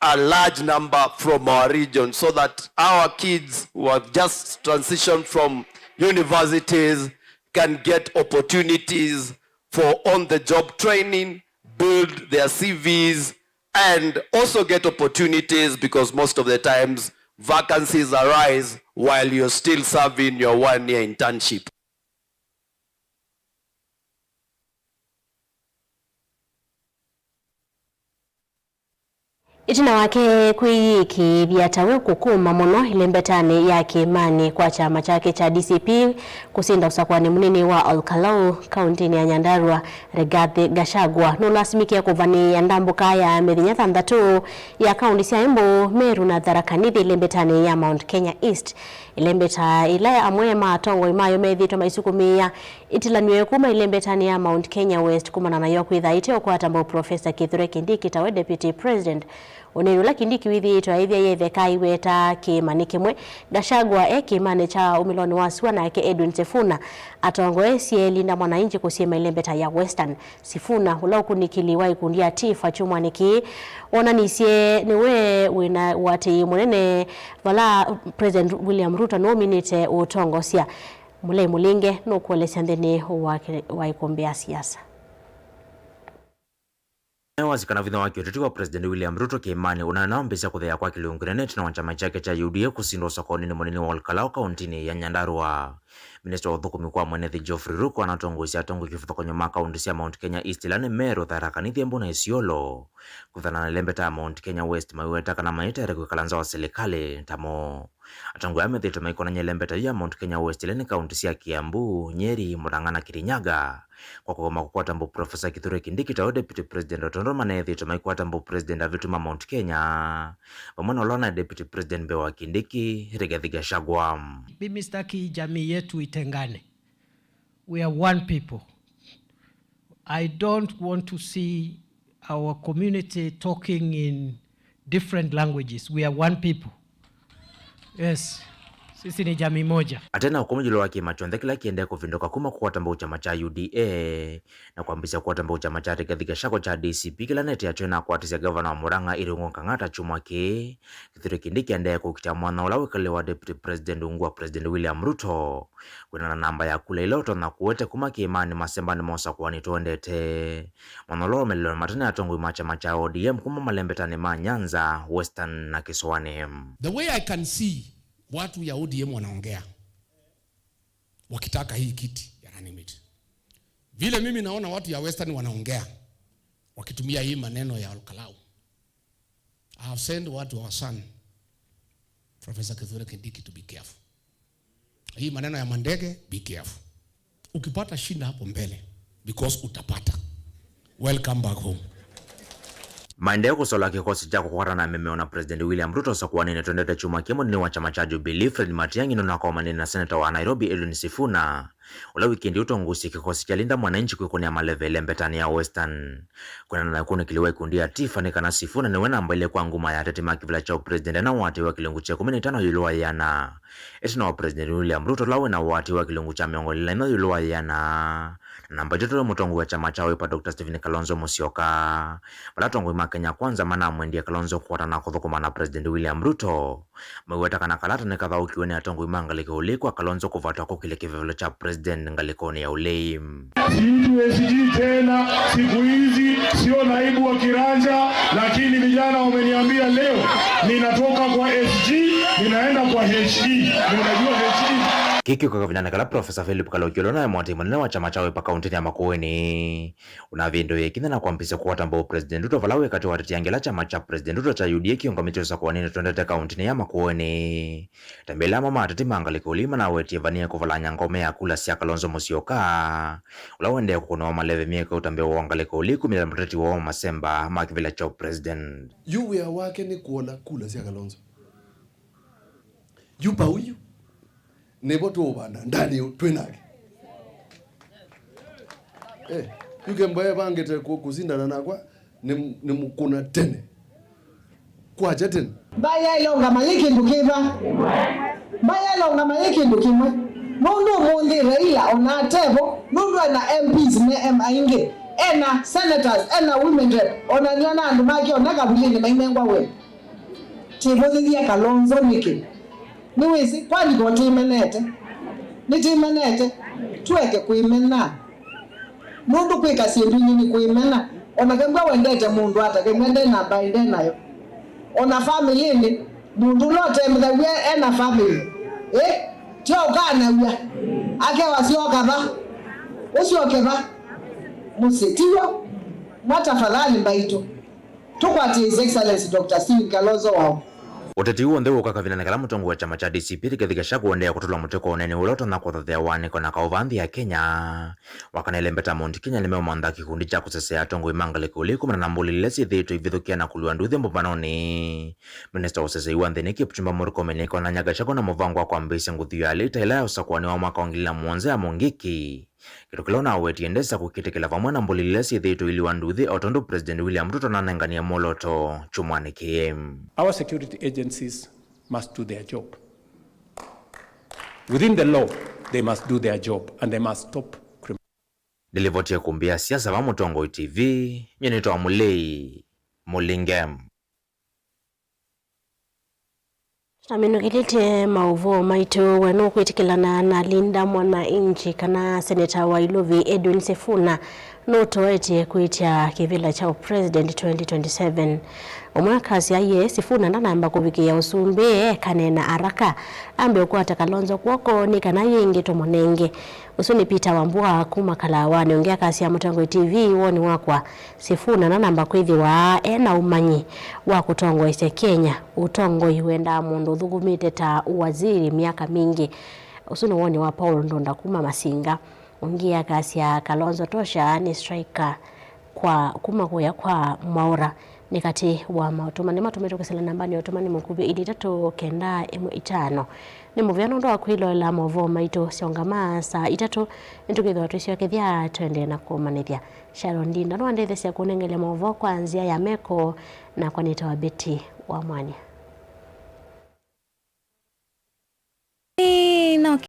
a large number from our region so that our kids who have just transitioned from universities can get opportunities for on-the-job training, build their C Vs, and also get opportunities, because most of the times vacancies arise while you're still serving your one-year internship. Ĩtina wake kwĩyĩkĩĩthya tawe kũkũma mũno ĩlembetanĩ ya kĩĩmanĩ kwa kyama kyake kya D C P kũsinda ũsakũanĩ mũnini wa Ol Kalou kaũntĩnĩ ya Nyandarua, Rigathi Gachagua nũlasimĩkie kũvanĩĩa ndambũka ya mĩthenya thanthatũ ya kaũntĩ sya Embu, Meru na Tharaka Nithi ĩlembetanĩ ya Mount Kenya East. Ĩlembeta ĩla amwe ma atongoi mayo methĩĩtwe maisukumĩĩa ĩtilanw'e kuma ĩlembetanĩ ya Mount Kenya West kumana nayo kwĩtha ĩteũkwata mbau Professor Kithure Kindiki tawe Deputy President. Ũneeni ũla Kindiki wĩthĩĩtwe aĩthya yetheka aiweta kĩĩmanĩ kĩmwe, Gachagua e kĩĩmanĩ kya ũmĩlonĩ wa sua, nake Edwin Sifuna atongoesye Linda Mwananchi kũsyĩma ĩlembeta ya Western. Sifuna, ũla ũkunĩkĩli wa ikundi ya Tifa kyumwanĩ kĩĩ, wonanisye nĩwe wĩna ũatĩĩi mũnene vala President William Ruto nũminĩte ũtongosya. Mũlei Mũlinge nũkũelesya nthĩnĩ wake wa ĩkũmbĩ ya siasa. Nĩwasika na vinya wa kĩũteti wa President William Ruto kĩĩmanĩ ũnanambĩĩsya kũtheea kwa kĩlungu kĩnene ĩtina wa kyama kyake kya U D A kũsindwa ũsakonĩ nĩ mũnini wa Ol Kalou kaũntĩnĩ ya Nyandarua. Minista wa ũthũkũmi kwa mwenethi Geoffrey Ruku anatongoesya atongoi kĩvathũkany'o ma kaũntĩ sya Mount Kenya East, ila nĩ Meru, Tharaka Nithi, Embu na Isiolo, kwĩthana na ĩlembeta ya Mount Kenya West, maiweta kana maĩteere kwĩkala nza wa silikalĩ ta mo. Atongoi aa methĩĩtwe maikonany'a ĩlembeta yu ya Mount Kenya West, ila nĩ kaũntĩ sya Kiambu, Nyeri, Murang'a na Kirinyaga, kwa kũgoma kũkwata mbau Professor Kithure Kindiki tawe Deputy President, o tondũ maneethĩĩtwe maikwata mbau President avĩtu ma Mount Kenya, vamwe na ũla ũnaĩ Deputy President mbee wa Kindiki, Rigathi Gachagua. Mimi sitaki jamii yetu itengane. We are one people. I don't want to see our community talking in different languages. We are one people. Yes. Sisi ni jamii moja. Atena ũkũmũ ĩũlũ wa kĩĩma kyonthe kĩla kĩendee kũvĩndũka kuma kũkwata mbau kyama kya U D A na kwambĩĩsya kũkwata mbau kyama kya Rigathi Gachagua kya D C P, kĩla neti yakyo ĩnakwatisye ngavana wa Murang'a Irungu Kang'ata kyumwa kĩĩ, Kithure Kindiki aendee kũkitĩa mwanya ũla wĩkalĩle wa Deputy President ungu wa President William Ruto. Kwĩana na namba ya kula ila ũtonya kũete kuma kĩĩmanĩ, masemba nĩmosakũanĩtwe ũendete. Mwanya ũla waũmĩlĩlwe matene atongoi ma kyama kya O D M kuma malembetanĩ ma Nyanza, Western na Kĩsũanĩ. The way I can see watu ya O D M wanaongea wakitaka hii kiti ya running mate. Vile mimi naona watu ya Western wanaongea wakitumia hii maneno ya Ol Kalou. I have sent word to our son, Professor Kithure Kindiki, to be careful. Hii maneno ya mandege, be careful. Ukipata shida hapo mbele, because utapata. Welcome back home. Maendee kũsola kĩkosi kya kũkwatana na mĩmeo na President William Ruto ũsakũanĩnĩ twendete kyumwa kĩmwe nthĩnĩ wa kyama kya Jubilee, Fred Matiang'i nũnakomanĩe na seneta wa Nairobi, Edwin Sifuna, ũla wikendi ũtongoesye kĩkosi kya Linda Mwananchi kwĩkũnĩa maleve ĩlembetanĩ ya Western. Kwĩanana na ũkunĩkĩli wa ikundi ya Tifa, nĩ kana Sifuna nĩwe namba ilĩ kwa nguma ya ateti ma kĩvĩla kya ũpresident ena ũatĩĩi wa kĩlungu kya ĩkũmi na itano ĩũlũ wa ĩana, ĩtina wa President William Ruto ũla wĩna ũatĩĩi wa kĩlungu kya mĩongo ĩlĩ na ĩmwe ĩũlũ wa ĩana, na namba itatũ nĩ mũtongoi wa kyama kya Wiper, Doctor Stephen Kalonzo Musyoka. Vala atongoi ma Kenya Kwanza manamwendie Kalonzo kũkwatana na kũthũkũma na President William Ruto, maiweta kana kalata nĩkathaũkiwe nĩ atongoi ma ngalĩko ya ũlei kwa Kalonzo kũvatwa kũkĩlya kĩvevelo kya President ngalĩkonĩ ya ũlei. Siitwi S G tena, siku hizi sio naibu wa kiranja, lakini vijana wameniambia leo, ninatoka kwa S G, ninaenda kwa H E. Mnajua H E? Kĩĩ kĩũka kavindanĩ kala Professor Philip Kaloki ũla ũnaĩ mũatĩĩi mũnene wa kyama kya Wiper kaũntĩnĩ ya Makueni ũnavĩndũie ĩkinya na kwambĩĩsya kũkwata mbau President Ruto vala wĩ katĩ wa ateti angĩ ala kyama kya President Ruto kya U D A kĩũngamĩtye ũsakũanĩnĩ twendete kaũntĩnĩ ya Makueni. Tambĩa ĩla amwe ma ateti ma ngalĩko ũlĩ manawetie vanie kũvalany'a ngome ya kula sya Kalonzo Musyoka, ũla ũendee kũkũnawa maleve myeke ũtambĩa wa ngalĩko ũlĩ kumĩla mũteti woo masemba ma kĩvĩla kya President. Yu wĩa wake nĩ kũola kula sya Kalonzo. Yu pau yu. Nĩvo tũũvanda ndani twĩ nake. Eh, yu kembo evangĩte kũ-, kũsindana nakwa, nĩ, nĩ mũkũna tene. Kwakya tene. Mbaĩ yaĩle ũngama yĩ kĩndũ kĩva? Mbaĩ yaĩle ũngama yĩ kĩndũ kĩmwe. Nũndũ ũmũnthĩ Raila ona atevo, nũndũ ena M Ps me em aingĩ, ena senators, ena women rep, ona nĩona andũ make ona kavulinĩ mainengwa wĩa. Tĩvũthĩthya Kalonzo nĩkĩ? Nĩwĩsĩ, kwani ko tĩmenete? Nĩtĩmenete? Tũeke kwĩmena. Nũndũ kwĩka syĩndũ ingĩ nĩ kwĩmena. Ona kembwa wendete mũndũ ata, kembwa nde na mbaĩ nde nayo. Ona famĩlĩnĩ, mũndũ ũla ũtemethaw'a ena famĩlĩ, ĩ? Tyo ũkanaw'a. Akewa syoka va? Ũsyoke va? Mũsyĩ, tiw'o? Mwa tafadhali mbaitũ. Tũkwatĩe His Excellency Doctor Stephen Kalonzo Wao. Ũteti ũũ w'onthe wũka kavindanĩ kala mũtongoi wa kyama kya D C P Rigathi Gachagua ũendeea kũtũla mũtĩ kwa ũneeni ũla ũtonya kũthathĩa wanĩko na kaũvaa nthĩ ya Kenya. Wakanaile mbeta Mount Kenya nĩmeũmantha kĩkundi kya kũsesea atongoi ma ngalĩko ũlĩ kumana na mbũlĩlĩ ila syĩthĩĩtwe ivithũkĩa na kũlua nduthi mbũmbanonĩ. Minista wa ũsesei wa nthĩnĩ Kipchumba Murkomen nĩkonany'a Gachagua na mũvango wa kwambĩĩsya nguthu ya lita ĩla ya ũsakũani wa mwaka wa ngili na mũonza ya Mũngĩkĩ. Kĩndũ kĩla ũnawetie ndesa kũkĩtĩkĩla vamwe na mbũlĩlĩ ila syĩthĩĩtwe iliwa nduthi, o tondũ President William Ruto nanenganie mwolooto kyumwanĩ kĩĩ. Our security agencies must do their job. Within the law, they must do their job and they must stop criminal. Ndĩlivotie kumbĩa siasa va Mũtongoi T V, nyie nĩtawa Mũlei Mũlinge. Aminũkĩlĩtye maũvoo maitũ, we nũkwĩtĩkĩlana na Linda Mwananchi kana seneta wa Ilovi Edwin Sifuna nũtoetye kwĩtya kĩvĩla kya president twenty twenty-seven? Ũmwe akasya ye Sifuna ndanamba kũvikĩĩa ũsumbĩ, ekane na araka ambe ũkwata Kalonzo kw'oko nĩ kana yĩngĩ tũmũnenge. Ũsu nĩ Peter Wambua kuma Kalawanĩ. Ũngĩ akasya, Mũtongoi T V, woni wakwa, Sifuna ndanamba kwĩthĩwa e na ũmanyi wa kũtongoesya Kenya. Ũtongoi wendaa mũndũ ũthũkũmĩte ta waziri myaka mingĩ. Ũsu nĩ woni wa Paul Ndunda kuma Masinga. Ũngĩ akasya, Kalonzo Tosha nĩ striker kwa kuma kũya kwa Mwaũra. Nĩ katĩ wa maũtũmani matũmĩtwe kwĩsĩla nambanĩ ya ũtũmani mũkuvĩ ilĩ itatũ kenda ĩmwe itano. Nĩ mũvea nũndũ wa kwĩloela maũvoo maitũ. Syaũngama saa itatũ, nĩtũkĩthĩwa twĩsyokethya tũendee na kũmanĩthya. Sharon Ndinda nĩwandetheesya kũnengelya maũvoo kwa nzĩa ya meko, nakwa nĩtawa Betty wa Mwania.